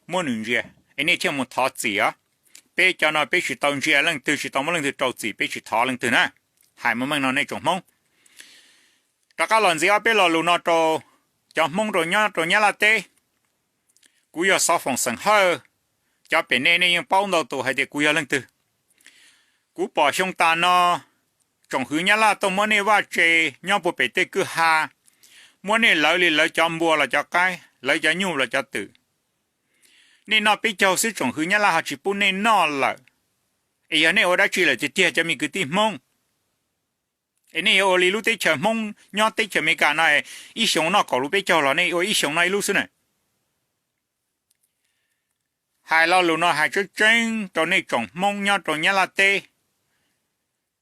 muab nws ntsia, es nej thiaj mus thov txim os. Peb cov no peb tsis tau ntsia leej twg, tsis tau muab leej twg rau txim, peb tsis thov leej twg na. Hais meej meej no nej tsoom Hmoob. Rov qab los ntxiv ob peb lo lus no rau cov Hmoob rau nyob rau Nyab Laj teb. Kuv yog Xov Foom Xeem Hawj, cov pem nej nej yeej paub ntau tus hais tias kuv yog leej twg. Kuv pom xyoo tas no, tsoom hwv Nyab Laj tuaj muab nej vaj tse nyob puag pem tej kwj ha, muab nej lawv li lawv cov npua los cov qaib, lawv cov nyuj los cov twm. Nej noj peb caug xwb tsoom hwv Nyab Laj ho tsis pub nej noj lawm. Es yog nej ua dab tsi lawm tiag tiag cov me kwv tij Hmoob? Es nej yuav ua li lub teb chaws Hmoob nyob teb chaws Amelikas no, ib xyoo noj kaum lub peb caug los nej ua ib xyoo noj ib lub xwb na. Hais lo lus no hais tseeb tseeb rau nej tsoom Hmoob nyob rau Nyab Laj teb.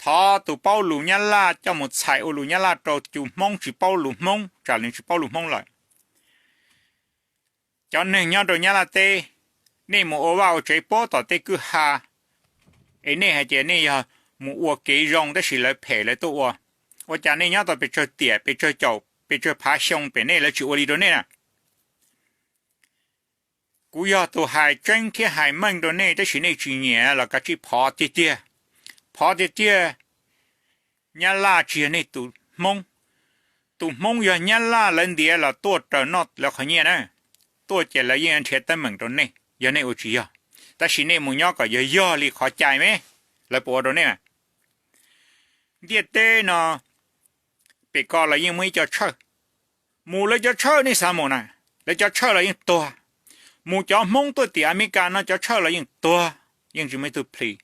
Thov tus paub lus Nyab Laj coj mus txhais ua lus Nyab Laj rau tus Hmoob tsis paub lus Hmoob, tsam nws tsis paub lus Hmoob lawm. Cov neeg nyob rau Nyab Laj teb, nej mus ua vaj ua tsev puag tom tej kwj ha, es nej hais tias nej yog mus ua kev zoo tab sis lawv phem lawv tuaj ua. Ua cas nej nyob tau pes tsawg tiam, pes tsawg caum, pes tsawg phav xyoo pem nej lawv tsis ua li rau nej na? Kuv yog tus hais tseeb thiab hais meej rau nej tab sis nej tsis nyiam los kav tsij phov tiag tiag. Phov tiag tiag, Nyab Laj tsis yog nej tus Hmoob. Tus Hmoob yog Nyab Laj lawv ntiav los tuaj raws noj lawv qhov nyiaj na. Tuaj ces lawv yeej nrhiav teeb meem rau nej yog nej ua tsis yog. Tab sis nej mus nyob kom yog yog li qhov cai me, lawv puas ua rau nej? Ntiaj teb no pem ko los yeej muaj ib co tshawj. Mus lawv cov tshawj nej xav mus na, lawv cov tshawj los yeej tuag. Mus cov Hmoob tuaj tim Amelikas no cov tshawj los yeej tuag, yeej tsis muaj ib tug plis.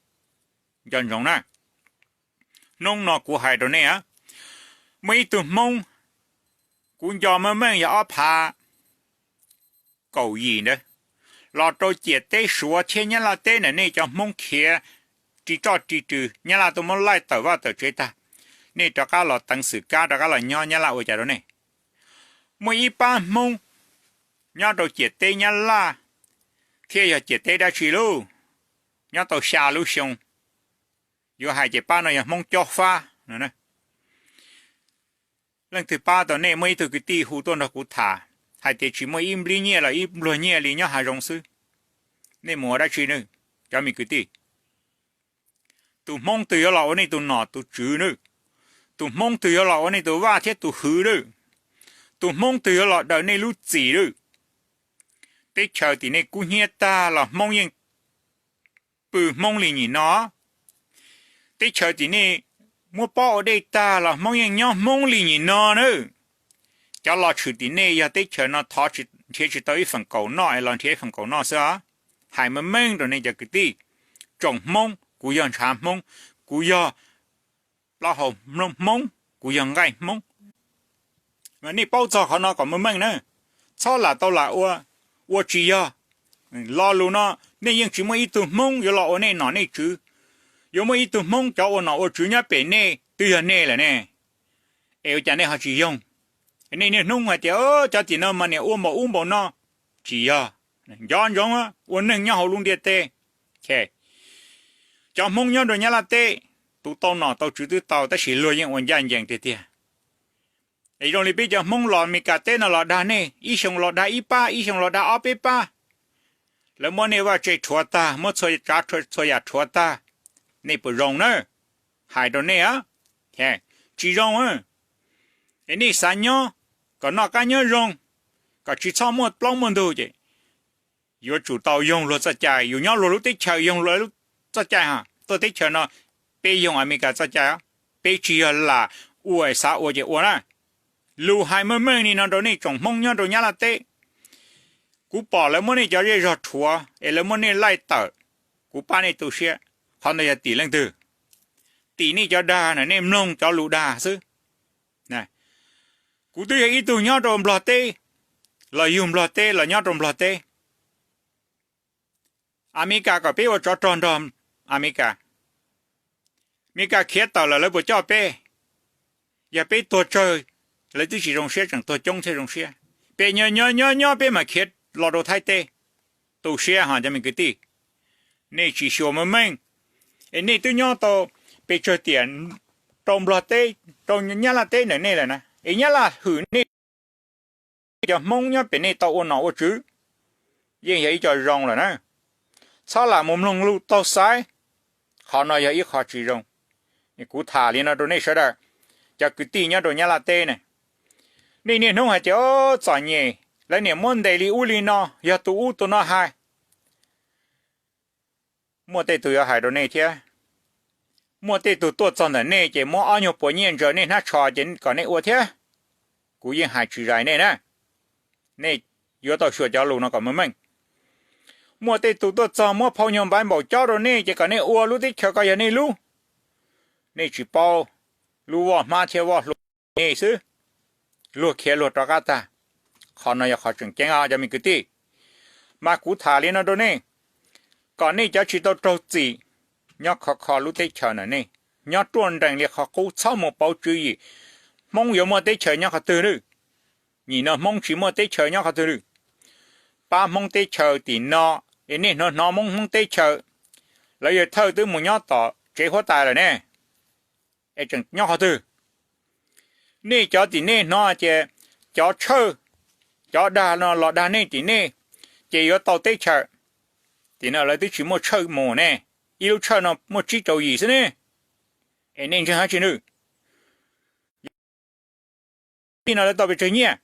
Nco ntsoov na, hnub no kuv hais rau nej, muaj ib tug Hmoob, kuv nco meej meej yog ob phav kaum yim ntawd, los rau ciam teb Suav thiab Nyab Laj teb na, nej cov Hmoob khiav ri roj ri rws, Nyab Laj tuaj muab laij tawm vaj tawm tsev tag, nej rov qab los teev xwm kab rov qab los nyob, Nyab Laj ua cas rau nej? Muaj ib pab Hmoob nyob rau ciam teb Nyab Laj thiab yog ciam teb dab tsi lauj, nyob tau xya lub xyoo, yuav hais ces pab no yog Hmoob cob fab no. Leej twg pab tau nej? Muaj ib tug kwv tij hu tuaj nrog kuv tham hais tias tsis muaj ib nplib nyiaj los ib npluag nyiaj li, nyob hav zoov xwb. Nej mus ua dab tsi na, cov me kwv tij? Tus Hmoob twg yuav los ua nej tus nom tus tswv na? Tus Hmoob twg yuav los ua nej tus vaj thiab tus hwv na? Tus Hmoob twg yuav los daws nej lub txim na? Teb chaws tim nej kub hnyiab tag los Hmoob yeej pw Hmoob li nim no. Teb chaws tim nej muab pob ua dej tag los Hmoob yeej nyob Hmoob li nim no na. Cov los tshwm tim nej yog teb chaws no thov nrhiav tsis tau ib feem kaum noj es los nrhiav ib feem kaum noj xwb os. Hais meej meej rau nej cov kwv tij, tsoom Hmoob, kuv yog ntshav Hmoob, kuv yog plaub hau Hmoob, kuv yog nqaij Hmoob. Nej paub txog qhov no kom meej meej na, txhob lam tau lam ua, ua tsis yog. Lo lus no, nej yeej tsis muaj ib tug Hmoob yuav los ua nej nom nej tswv. Yuav muaj ib tug Hmoob cov ua nom ua tswv nyob pem nej twb yog nej lawm ne. Es ua cas nej ho tsis yoog? Nej niaj hnub hais tias cov tim no mas niam ua npaum ub npaum no. Tsis yog. Nco ntsoov, ua neeg nyob hauv lub ntiaj teb, cov Hmoob nyob rau Nyab Laj teb, tus tau nom tau tswv twb tau tab sis luag yeej ua ncaj ncees tiag tiag. Es zoo li peb cov Hmoob los Amelikas teb no los dag nej, ib xyoo los dag ib pab, ib xyoo los dag ob peb pab. Lawv muab nej vaj tse rhuav tag, muab txhua tsav txhua yam rhuav tag, nej puas zoo na? Hais rau nej, tsis zoo. Es nej xav nyob kom noj qab nyob zoo, kom tsis txhob muaj plaub muaj ntug ces yuav tsum tau yoog luag txoj cai, yus nyob luag lub teb chaws yoog luag lub txoj cai. Tuaj teb chaws no peb yoog Amelikas txoj cai, peb tsis yog lam ua xav ua ces ua na. Lus hais meej meej li no rau nej tsoom Hmoob nyob rau Nyab Laj teb. Kuv pom lawv muab nej cov zej zog rhuav es lawv muab nej laij tawm, kuv pab nej tu siab. Qhov ntawd yog tim leej twg? Tim nej cov dag na, nej mloog cov lus dag xwb. Kuv twb yog ib tug nyob rau Nplog teb, los yug Nplog teb los nyob rau Nplog teb. Amelikas kom peb ua tsov rog nrog Amelikas. Amelikas khiav tawm lawm lawv puas coj peb? Yog peb tuag tsawg, lawv twb tsis zoo siab, tseem tuag coob thiaj zoo siab. Peb nyob nyob nyob nyob peb mam khiav los rau Thaib teb. Tu siab ho cov me kwv tij, nej tsis xyuas meej meej. Es nej twb nyob tau pes tsawg tiam rau Nplog teb, rau Nyab Laj teb ntawm nej lawm na, es Nyab Laj hwm nej cov Hmoob nyob pem nej tau ua nom ua tswv. yeej yog ib co zoo lawm na. Txhob lam mus mloog lus taug xaiv, qhov no yog ib qho tsis zoo. Kuv tham li no rau nej sawv daws, cov kwv tij nyob rau Nyab Laj teb ne. Nej niaj hnub hais tias txom nyem, lawv niam muab ntes li ub li no, yog tus ub tus no hais. Muaj tej tus yuav hais rau nej thiab. Muaj tej tus tuaj txog ntawm nej ces muab ob nyuag puas nyiaj ntsaws nej hnab tsho ces kom nej ua thiab. Kuv yeej hais tsis zais nej na. Nej yuav tau xyuas cov lus no kom meej meej. Muaj tej tus tuaj txog muab phau nyuag npaiv npaum cob rau nej ces kom nej ua lub teb chaws ko yog nej lub. Nej tsis paub, lub voj hmab thiab voj hlua nej xwb, luag khiav luag rov qab tag. Qhov no yog qhov tseem ceeb os cov me kwv tij. Mas kuv tham li no rau nej, kom nej cov tsis tau raug txim, nyob khov kho lub teb chaws na nej, nyob ruaj nrees li qhov qub, txhob mus pauv tswv yim. Hmoob yuav muaj teb chaws nyob qhov twg lawm? Nim no Hmoob tsis muaj teb chaws nyob qhov twg lawm. Pab Hmoob teb chaws tim no, es nej hnov hnov Hmoob, Hmoob teb chaws, lawv yawg thawj twb mus nyob tom tsev huab tais lawm ne. Es tseem nyob qhov twg? Nej cov tim nej hnov tias cov tshawj, cov dag no los dag nej tim nej, ces yuav tau teb chaws. Tim no lawv twb tsis muaj tshawj mus ne, ib lub tshawj no muaj tsib rau yim xwb ne. Es nej ntseeg dab tsi lawm? Tim no lawv tau pes tsawg nyiaj?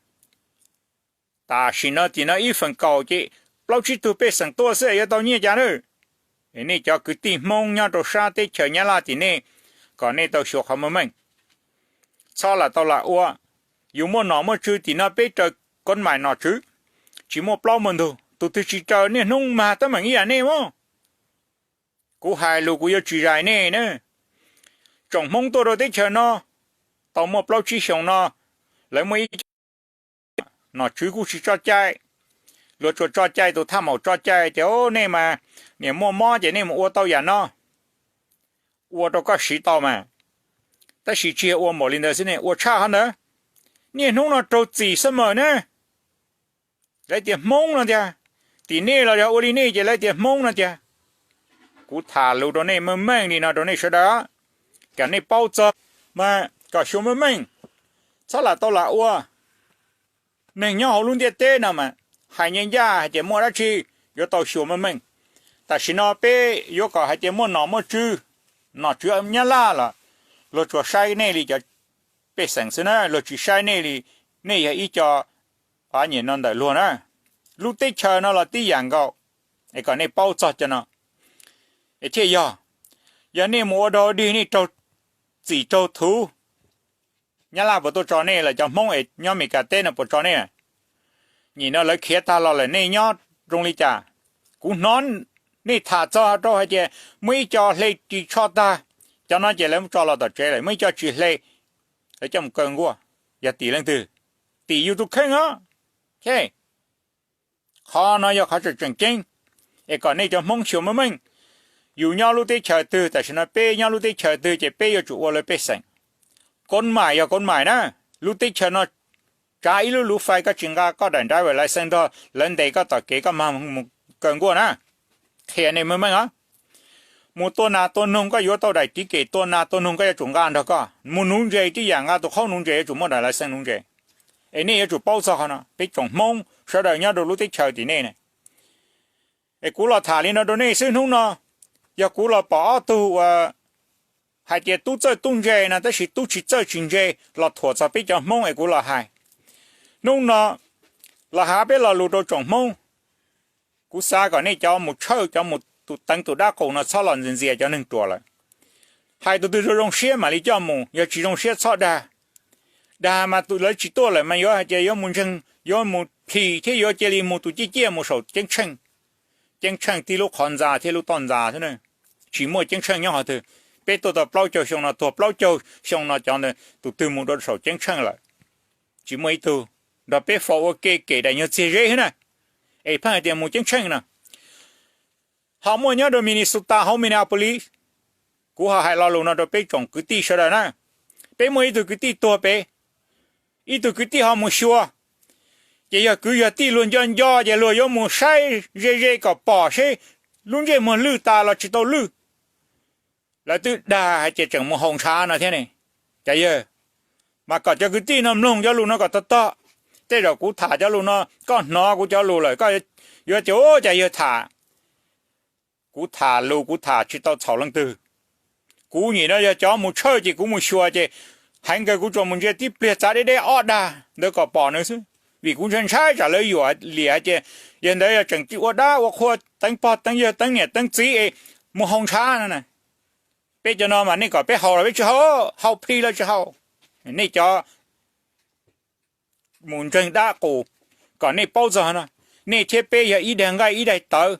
Tam sim no tim no ib feem kaum ces plaub tsib tug pej xeem tuaj xwb yuav tau nyiaj cas lawm? Es nej cov kwv tij Hmoob nyob rau sab teb chaws Nyab Laj tim nej, kom nej tau xyuas qhov meej meej. Txhob lam tau lam ua. Yus muaj nom muaj tswv tim no peb raws koob maim nom tswv, tsis muaj plaub muaj ntug, tus twg tsis raws niaj hnub mag teeb meem ib yam nej mas. Kuv hais lus kuv yuav tsis zais nej na. Tsoom Hmoob tuaj rau teb chaws no tau muaj plaub tsib xyoos no, lawv muaj ib co nom tswv kuj tsis tso cai. Luag tsuas tso cai tus thaj maum tso cai tias, nej mas niam muaj mob ces nej mus ua tau yam no, ua rau koj siv tau mas. Tab sis tsis yog ua npaum li ntawd xwb ne, ua tshaj qhov ntawd. Niaj hnub no raug txim xwb mas na. Lawv tias Hmoob no tiag, tim nej los yog ua li nej ces lawv tias Hmoob no tiag. Kuv tham lus rau nej meej meej li no rau nej sawv daws, kom nej paub txog, mas kom xyuas meej meej, txhob lam tau lam ua. Neeg nyob hauv lub ntiaj teb no mas hais ncaj ncaj hais tias muaj dab tsi, yuav tau xyuas meej meej. Tam sim no peb yuav kom hais tias muaj nom muaj tswv, nom tswv Nyab Laj los luag tsuas saib nej li cov pej xeem xwb na, luag tsis saib nej li, nej yog ib co nyiam no ntawm luag na. Lub teb chaws no los tib yam nkaus, es kom nej paub txog cov no. Es thiaj yog, yog nej mus ua dog dig nej raug txim raug thuv, Nyab Laj puas tuaj tso nej lawm? Cov Hmoob es nyob Amelikas teb no puas tso nej? Nim no lawv khiav tag los lawm nej nyob zoo li cas? Kuv hnov nej tham txog rau hais tias muaj ib co hle ris tsho tag, cov no ces lawv tso los tom tsev lawm, muaj ib co tsis hle, lawv coj mus kaw nkuaj, yog tim leej twg? Tim yus tus kheej os. Qhov no yog qhov tseem tseem ceeb, es kom nej cov Hmoob xyuas meej meej. Yus nyob lub teb chaws twg, tam sim no peb nyob lub teb chaws twg ces peb yuav tsum ua lawv pej xeem. Koob maim yog koob maim na, lub teb chaws no tsav ib lub lub fais koj tsis nqa koj daim driver license nrog lawv ntes koj tom kev koj mag mus kaw nkuaj na. Qhia nej meej meej os. Mus tua nas tua noog koj yuav tau daim tiv kem tua nas tua noog koj yuav tsum nqa nrog koj. Mus nuv ntses tib yam nqa tus qhaub nuv ntses yuav tsum muaj daim license nuv ntses. Es nej yuav tsum paub txog qhov no, peb tsoom Hmoob sawv daws nyob rau lub teb chaws tim nej na. Es kuv los tham li no rau nej xwb hnub no, yog kuv los pom ob tug uas hais tias tub txawj tub ntse no tab sis tub tsis txawj tsis ntse los thuam txog peb cov Hmoob es kuv los hais. Hnub no los hais peb lo lus rau tsoom Hmoob. Kuv xav kom nej cov mus tshawj cov mus tus teev tus dab qus no txhob los ntxias ntxias cov neeg ruam lawm. Hais tus twg zoo zoo siab mam li coj mus, yog tsis zoo siab txhob dag. Dag mas lawv tsis tuaj lawm mas yuav hais tias yuav mus ntseeg, yuav mus plhis thiab yuav cia li mus tus ciaj ciaj mus saum ceeb tsheej. Ceeb tsheej tib lub qhov ntxa thiab lub toj ntxa xwb na, tsis muaj ceeb tsheej nyob qhov twg. Peb tuaj tau plaub caug xyoo no, tuag plaub caug xyoo no cov ntawd tus twg mus rau saum ceeb tsheej lawm? Tsis muaj ib tug. Nrog peb faus ua ke kem daim nyuag txiag zeb xwb na, es pheej hais tias mus ceeb tsheej no. Ho muaj nyob rau Minnesota hauv Minneapolis, kuv ho hais lo lus no rau peb tsoom kwv tij sawv daws na. Peb muaj ib tug kwv tij tuag pem, ib tug kwv tij ho mus xyuas, ces yog kwv yog tij luag nco nco ces luag yuav mus saib ze ze kom pom seb lub ntsej muag lwj tas los tsis tau lwj. Lawv twb dag hais tias tseem mus haus ntshav no thiab ne. Cov yawg, mas kom cov kwv tij no mloog cov lus no kom tog tog. Tej zaum kuv tham cov lus no koj hnov kuv cov lus lawm koj yuav tias ua cas yawg tham. Kuv tham lus kuv tham tsis tau txhaum leej twg. Kuv nim no yog cov mus tshawj ces kuv mus xyuas ces heev kawg kuv tsuas mus ntsia tib pliag txav deb deb ob dag ntawd kom pom nws xwb. Vim kuv ntshai ntshai tsam lawv yuam liam hais tias yog ntawd yog tseem ua dab ua qhua teev pog teev yawg teev niam teev txiv es mus haus ntshav no. Peb cov no mas nej kom peb haus los peb tsis haus, haus plhis los tsis haus. Nej cov mus ntseeg dab qus, kom nej paub txog no, nej thiab peb yog ib daig nqaij ib daig tawv,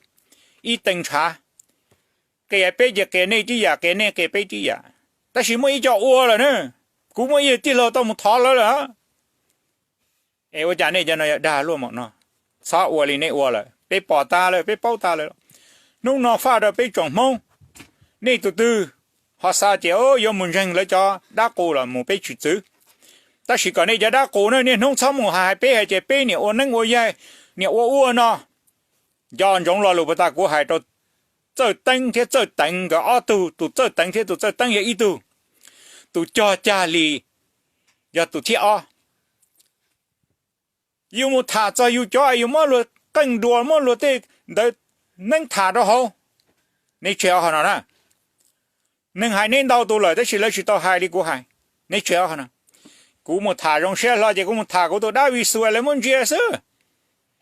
ib tee ntshav. Qias peb ces qias nej tib yam, qias nej qias peb tib yam. Tab sis muaj ib co ua lawm na, kuv muaj ib tij laug tau mus thov lawv lawm. Es ua cas nej cov no yog dag luaj mom no? Txhob ua li nej ua lawm, peb pom tas lawm, peb paub tas lawm. Hnub no faj rau peb tsoom Hmoob, nej tus twg ho xav tias yuav mus ntseeg lawv cov dab qus los mus peb tsis txwv. Tab sis kom nej cov dab qus na niaj hnub txhob mus hais peb hais tias peb niam ua neeb ua yaig, niam ua ua no. Nco ntsoov lo lus puas tas kuv hais rau Txawj Teeb thiab Txawj Teev nkawd ob tug, tus Txawj Teev thiab tus Txawj Teeb yog ib tug, tus Cog Cag Lis yog tus thib ob. Yus mus tham txog yus cov es yus muab luag qeej dua muab luag tej ntawd neeb tham rau hauv. Neb tseg qhov no na. Neeg hais neb ntau tus lawm tab sis lawv tsis tau hais li kuv hais. Neb tseg qhov no. Kuv mus tham zoo siab hlo ces kuv mus tham kuv tus dab Vis Xus lawv muab ntsia xwb.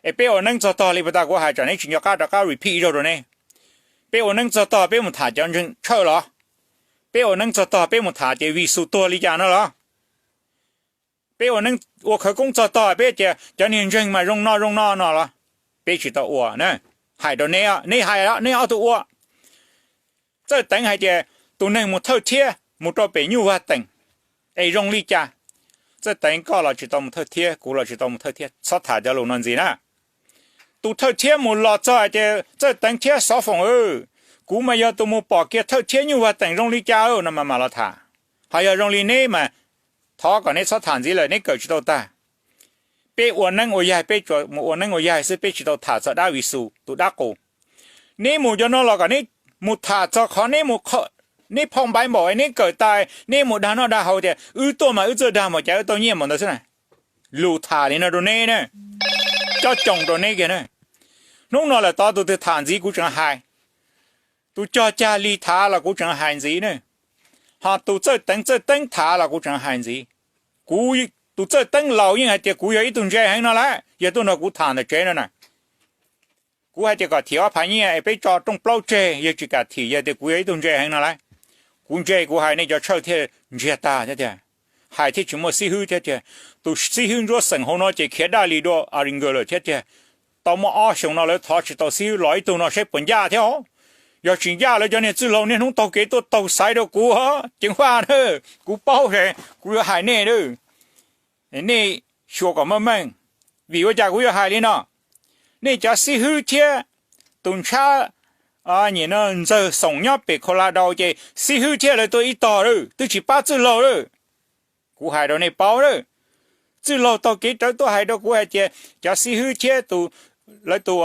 Es peb ua neeb txog tog li puas tas kuv hais tsam neb tsis nco qab rov qab repeat ib zaug rau neb. Peb ua neeb txog tog peb mus tham cov ntseeg tshawj los? Peb ua neeb txog tog peb mus tham ces Vis Xus tuag li cas no los? Peb ua neeb ua khawv koob txog tog peb tias cov niag ntseeg mas zoo no zoo no no los? Peb tsis tau ua na. Hais rau neb, neb hais, neb ob tug ua. Txawj Teev hais tias tus neeg mus thawj thiab mus rau pem Nyuj Vaj Teem es zoo li cas? Txawj Teev, koj los tsis tau mus thawj thiab, kuv los tsis tau mus thawj thiab, txhob tham cov lus no ntxiv na. Tus thawj thiab mus los txog hais tias Txawj Teev thiab Xov Foom, kuv mas yog tus mus pom kiag thawj thiab Nyuj Vaj Teem zoo li cas no mas mam los tham. Ho yog zoo li neb mas thov kom neb txhob tham ntxiv lawm, neb kawm tsis tau tag. Peb ua neeb ua yaig, peb tsuas mus ua neeb ua yaig xwb, peb tsis tau tham txog dab Vis Xus tus dab qus. Neb mus cov no los kom neb mus tham txog qhov neb mus, neb phauj npaiv npaum es neb kawm tas, neb mus dag noj dag haus tias wb tuaj mas wb txawj dag npaum cas wb tau nyiaj npaum ntawd xwb na. Lus tham li no rau neb na, cob coos rau neb kiag na. Hnub no lawm tod tus twg tham ntxiv kuv tseem hais, tus Cog Cag Lis tham los kuv tseem hais ntxiv na, ho tus Txawj Teev, Txawj Teeb tham los kuv tseem hais ntxiv. Kuv, tus Txawj Teeb laus yeej hais tias kuv yog ib tug ntse heev no lawm, yog tuaj nrog kuv tham ntawm tsev no na. Kuv hais tias kom thim ob phav nyiaj es peb tso rooj plaub tseg, yawg tsis kam thim, yog tias kuv yog ib tug ntse heev no lawm. Kuv ntse kuv hais nej cov tshawj thiaj ntsiag tag thiab tiag, hais thiaj tsis muaj xib hwb thiab tiag. Tus xib hwb ntsuab xeem hauv no ces khiav daj li dua a ri nkawg lawm thiab tiag. Tau muaj ob xyoos no lawv thov tsis tau xib hwb los ib tug no saib puas ncaj thiab. Yog tsis ncaj lawv cov niag txwj laug niaj hnub taug kev tuaj taug xaiv rau kuv ceev faj na, kuv paub, kuv yuav hais nej, nej xyuas kom meej meej. Vim ua cas kuv yuav hais li no? Nej cov xib hwb thiab tus ntshab ntxawg xoom nyob pem Colorado ces xib hwb thiab lawv tuaj ib tog lawm, twb tsis pab txwj laug lawm. Kuv hais rau nej paub lawm, txwj laug taug kev rawv tuaj hais rau kuv hais tias cov xib hwb thiab lawv tus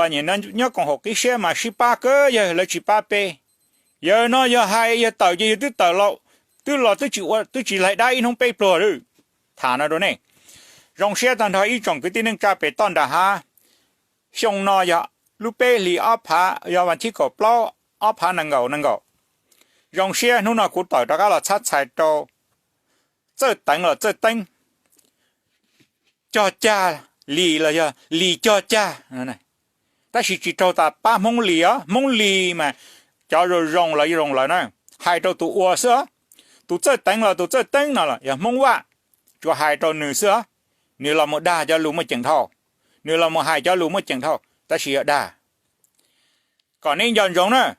nyob koom haum qib siab mas sib pab kawg, yog lawv tsis pab peb. Yawg no yog hais yawg tawm ces yawg twb tawm, twb los twb tsis ua twb tsis laig dab ib hnub peb pluag lawm. Tham no rau nej. Zoo siab tag nrho ib tsoom kwv tij neej tsa pem toj nram hav. Xyoo no yog lub peb hlis ob phav, yog vas thib kaum plaub ob phav nees nkaum nees nkaum. Zoo siab hnub no kuv tawm rov qab los txhab txhais rau Txawj Teev los Txawj Teeb, Cog Cag Lis los yog Lis Cog Cag, tab sis tsis raug tas pab Hmoob Lis os, Hmoob Lis mas cov zoo zoo lawv zoo lawv na. Hais rau tus ua xwb os. Tus Txawj Teev los tus Txawj Teeb no los yog Hmoob Vaj, tsuas hais rau nws xwb os. Nws los mus dag cov lus muaj ceem dhau, nws los mus hais cov lus muaj ceem dhau tab sis yog dag. Kom neb nco ntsoov na,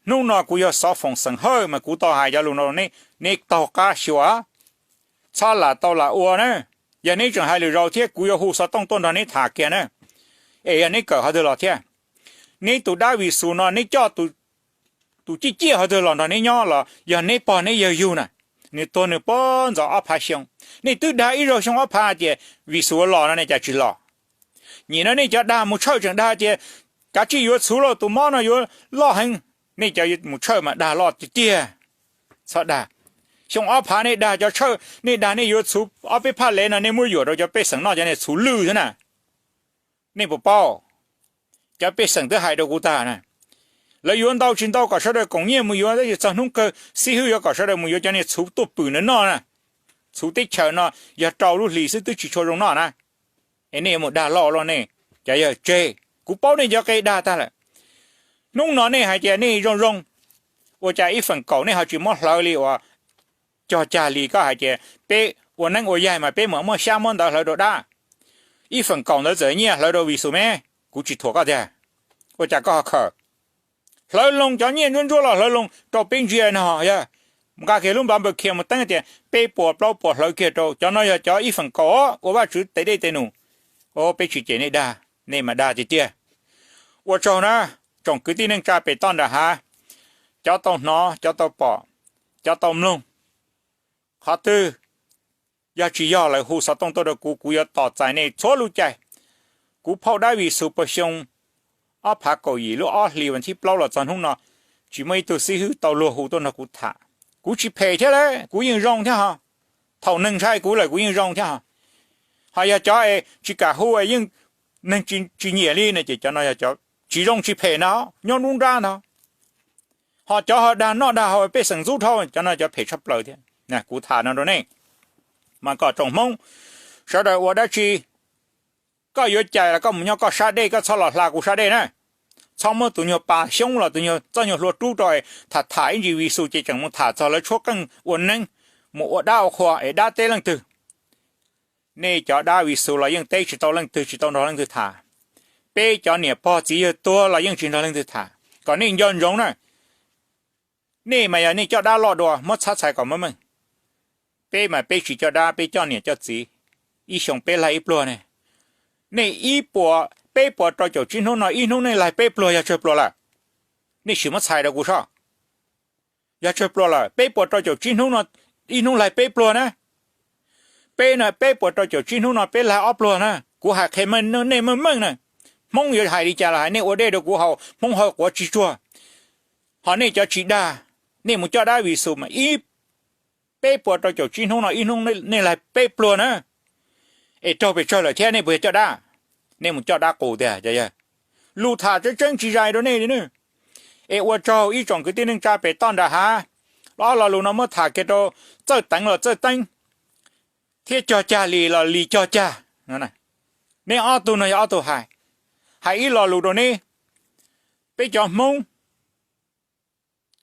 hnub no kuv yog Xov Foom xeem Hawj mas kuv tau hais cov lus no, neb taug qab xyuas, txhob lam tau lam ua na. Yog neb tseem hais lwm zaus thiab kuv yuav hu xov tooj tuaj nrog neb tham kiag na. Es yog neb kawm qhov twg los thiab, neb tus dab Vis Xus no neb coj tus ciaj ciaj qhov twg los nrog neb nyob los yog neb pog neb yawg yug na. Nws tuag nws puag ntxov ob phav xyoo, nej twb dag ib zaug xyoo ob phav tias Vis Xus los no nej cas tsis los. Nim no nej cov dag mus tshawj tseem dag tias kav tsij yuav txhuv lauj, tus mob no yuav loj heev. Nej cov mus tshawj mas dag loj tiag tiag. Txhob dag. Xyoo ob phav nej dag cov tshawj, nej dag nej yuav txhuv ob peb phaj lev no nej muab yuam rau cov pej xeem noj cov niag txhuv lwj xwb na. Nej puas paub? Cov pej xeem twb hais rau kuv tag na, lawv yuav ntau tsis ntau kom sawv daws koom nyiaj mus yuav, tab sis txog hnub kawg Xib Hwb yuav kom sawv daws mus yuav cov niag txhuv tuaj pwm ntawd noj na. Txhuv teb chaws no yog rau lub hlis xwb twb tsis tshua zoo noj na. Es nej yuav mus dag loj luaj nej, cov yawg tseg, kuv paub nej cov qe dag tag lawm. Hnub no nej hais tias nej zoo zoo, ua cas ib feem kaum nej ho tsis muab hlawv li uas cog cag li koj hais tias peb ua neeb ua yaig mas peb mus muab xyab muab ntawv hlawv rau dab. Ib feem kaum ntawd txawm nyiaj hlawv rau Vis Xus me, kuv tsis thuam koj tiag. Ua cas koj ho khawm? Hlawv loo cov nyiaj ntsuab ntsuab los hlawv loo rau peb ntsia no yog, nqa kiag lub npav npaws khiav mus teeb tias peb puas plaub puas hlawv kiag rau, cov no yog cov ib feem kaum ua Vajtswv tes dej tes num. Peb tsis cem nej dag, nej mas dag tiag tiag. Ua tsaug na, tsoom kwv tij neej tsa pem toj nram hav, cov tau hnov, cov tau pom, cov tau mloog. Qhov twg yog tsis yog lawm hu xov tooj tuaj rau kuv, kuv yuav tos txais nej txhua lub caij. Kuv phauj Dab Vis Xus puag xyoo ob phav kaum yim lub ob hlis vas thib plaub los txog hnub no, tsis muaj ib tug Xib Hwb tau luag hu tuaj nrog kuv tham. Kuv tsis phem thiab lauj, kuv yeej zoo thiab ho. Thaum neeg ntshai kuv lawm kuv yeej zoo thiab ho. Ho yog cov es tsis kam hu es yeej neeg tsis nyiam li no ces cov no yog cov tsis zoo tsis phem ntag, nyob nruab nrab ntag. Ho cov ho dag noj dag haus pej xeem ntxub dhau, cov no cov phem tshaj plaws thiab. Kuv tham no rau nej, mas kom tsoom Hmoob sawv daws ua dab tsi, koj yuav cais los koj mus nyob koj sab dej, koj txhob los hla kuv sab dej na. Txhob muab tus nyuag pas xyoob los tus nyuag txoj nyuag hlua rub rau es tham tham ib ntsis Vis Xus ces tseem mus tham txog lawv tshuab qeej ua neeb, mus ua dab ua qhua es dab teb leej twg. Nej cov dab Vis Xus los yeej teb tsis tau leej twg, tsis tau nrog leej twg tham. Peb cov niam pog txiv yawg tuag los yeej tsis nrog leej twg tham, kom nej nco ntsoov na. Nej mas yog nej coj dab loj dua muab txhab txhais kom meej meej. Peb mas peb tsis coj dab, peb coj niam coj txiv, ib xyoo peb laig ib pluag ne. Nej ib puas, peb puas rau caum tsib hnub no ib hnub nej laig peb pluag yog tsawg pluas lawm? Nej sim muab txhais rau kuv soj. Yog tsawg pluas lawm? Peb puas rau caum tsib hnub no ib hnub laig peb pluag na. Peb no peb puas rau caum tsib hnub no peb laig ob pluag na. Kuv hais qhia nej meej meej na. Hmoob yuav hais li cas los hais, nej ua dej rau kuv haus, Hmoob haus quav tsis tsuag. Ho nej cov tsis dag, nej mus coj dab Vis Xus mas ib, peb puas rau caum tsib hnub no ib hnub nej laig peb pluag na. Es raug pes tsawg lawm thiab nej puas yog coj dab? Nej mus coj dab qus tiag cov yawg. Lus tham tseeb tseeb tsis zais rau nej li na. Es ua tsaug ib tsoom kwv tij neej tsa pem toj nram hav, ob lo lus no muab tham kiag rau Txawj Teev los Txawj Teeb, thiab Cog Cag Lis los Lis Cog Cag. Nej ob tug no yog ob tug hais, hais ib lo lus rau neb. Peb cov Hmoob,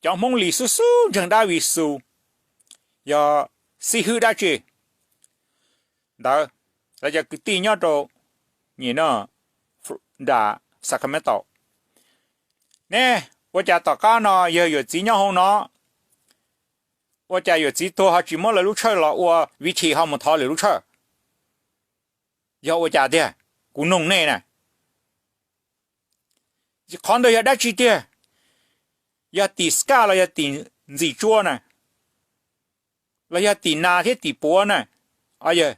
cov Hmoob Lis xub xub ntseeg dab Vis Xus yog xib hwb dab tsi ntawd, lawv cov kwv tij nyob rau nyim no nram Sacramento, ne, ua cas tom qab no yawg yuam txiv nyob hauv no, ua cas yuam txiv tuag ho tsis muab lawv lub tshawj los ua, Viv Thim ho mus thov lwm lub tshawj? Yog ua cas tiag? Kuv nug nej na. Qhov ntawd yog dab tsi tiag? Yog tim Skaj los yog tim Ntxim Tsuab na, los yog tim Nas thiab tim Puav na? Yog,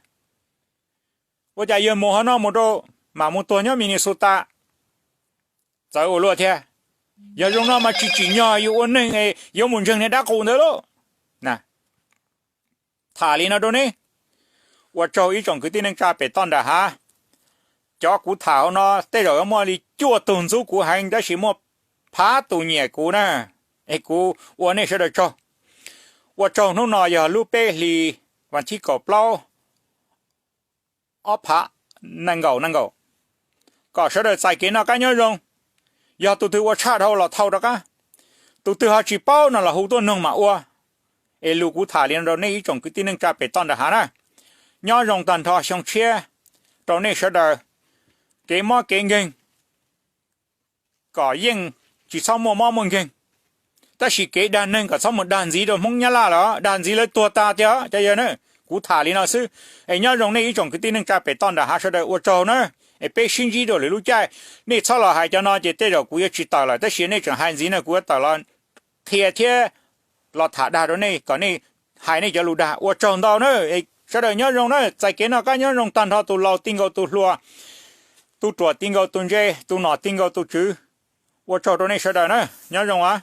ua cas yawg mus hauv no mus rau, mam mus tuag nyob Minnesota, txawv ua luaj thiab. Yog zoo no mas tsis tsim nyog yuav ua neeg es yuav mus ntseeg niag dab qus ntawd lauj. Tham li no rau neb. Ua tsaug ib tsoom kwv tij neej tsa pem toj nram hav. Cov kuv tham hauv no tej zaum yuav muaj li cuaj tug ntxub kuv heev tab sis muaj phav tus nyiam kuv na, es kuv ua nej sawv daws tsaug. Ua tsaug. Hnub no yog lub peb hlis vas thib kaum plaub, ob phav nees nkaum nees nkaum. Kom sawv daws txais kev noj qab nyob zoo. Yog tus twg ua tshaj dhau los thau rov qab, tus twg ho tsis paub no los hu tuaj noog mam ua. Es lus kuv tham li no rau nej ib tsoom kwv tij neej tsa pem toj nram hav na. Nyob zoo tag nrho xyoo tshiab rau nej sawv daws. Kev mob kev nkeeg kom yeej tsis txhob muaj mob muaj nkeeg, tab sis kev dag neeg kom txhob mus dag ntxiv rau Hmoob Nyab Laj lawm, dag ntxiv lawv tuag tag tiag cov yawg na. Kuv tham li no xwb. Es nyob zoo nej ib tsoom kwv tij neej tsa pem toj nram hav sawv daws ua tsaug na. Es peb sib ntsib dua lwm lub caij. Nej txhob los hais cov no ces tej zaum kuv yuav tsis tawm lawm, tab sis nej tseem hais ntxiv no kuv yuav tawm los qhia thiab los tham dag rau nej kom nej hais nej cov lus dag. Ua tsaug ntau na. Sawv daws nyob zoo na, txais kev noj qab nyob zoo tag nrho, tus laus ti nkaus tus hluas, tus ruam ti nkaus tus ntse, tus nom ti nkaus tus tswv. Ua tsaug rau nej sawv daws na, nyob zoo a.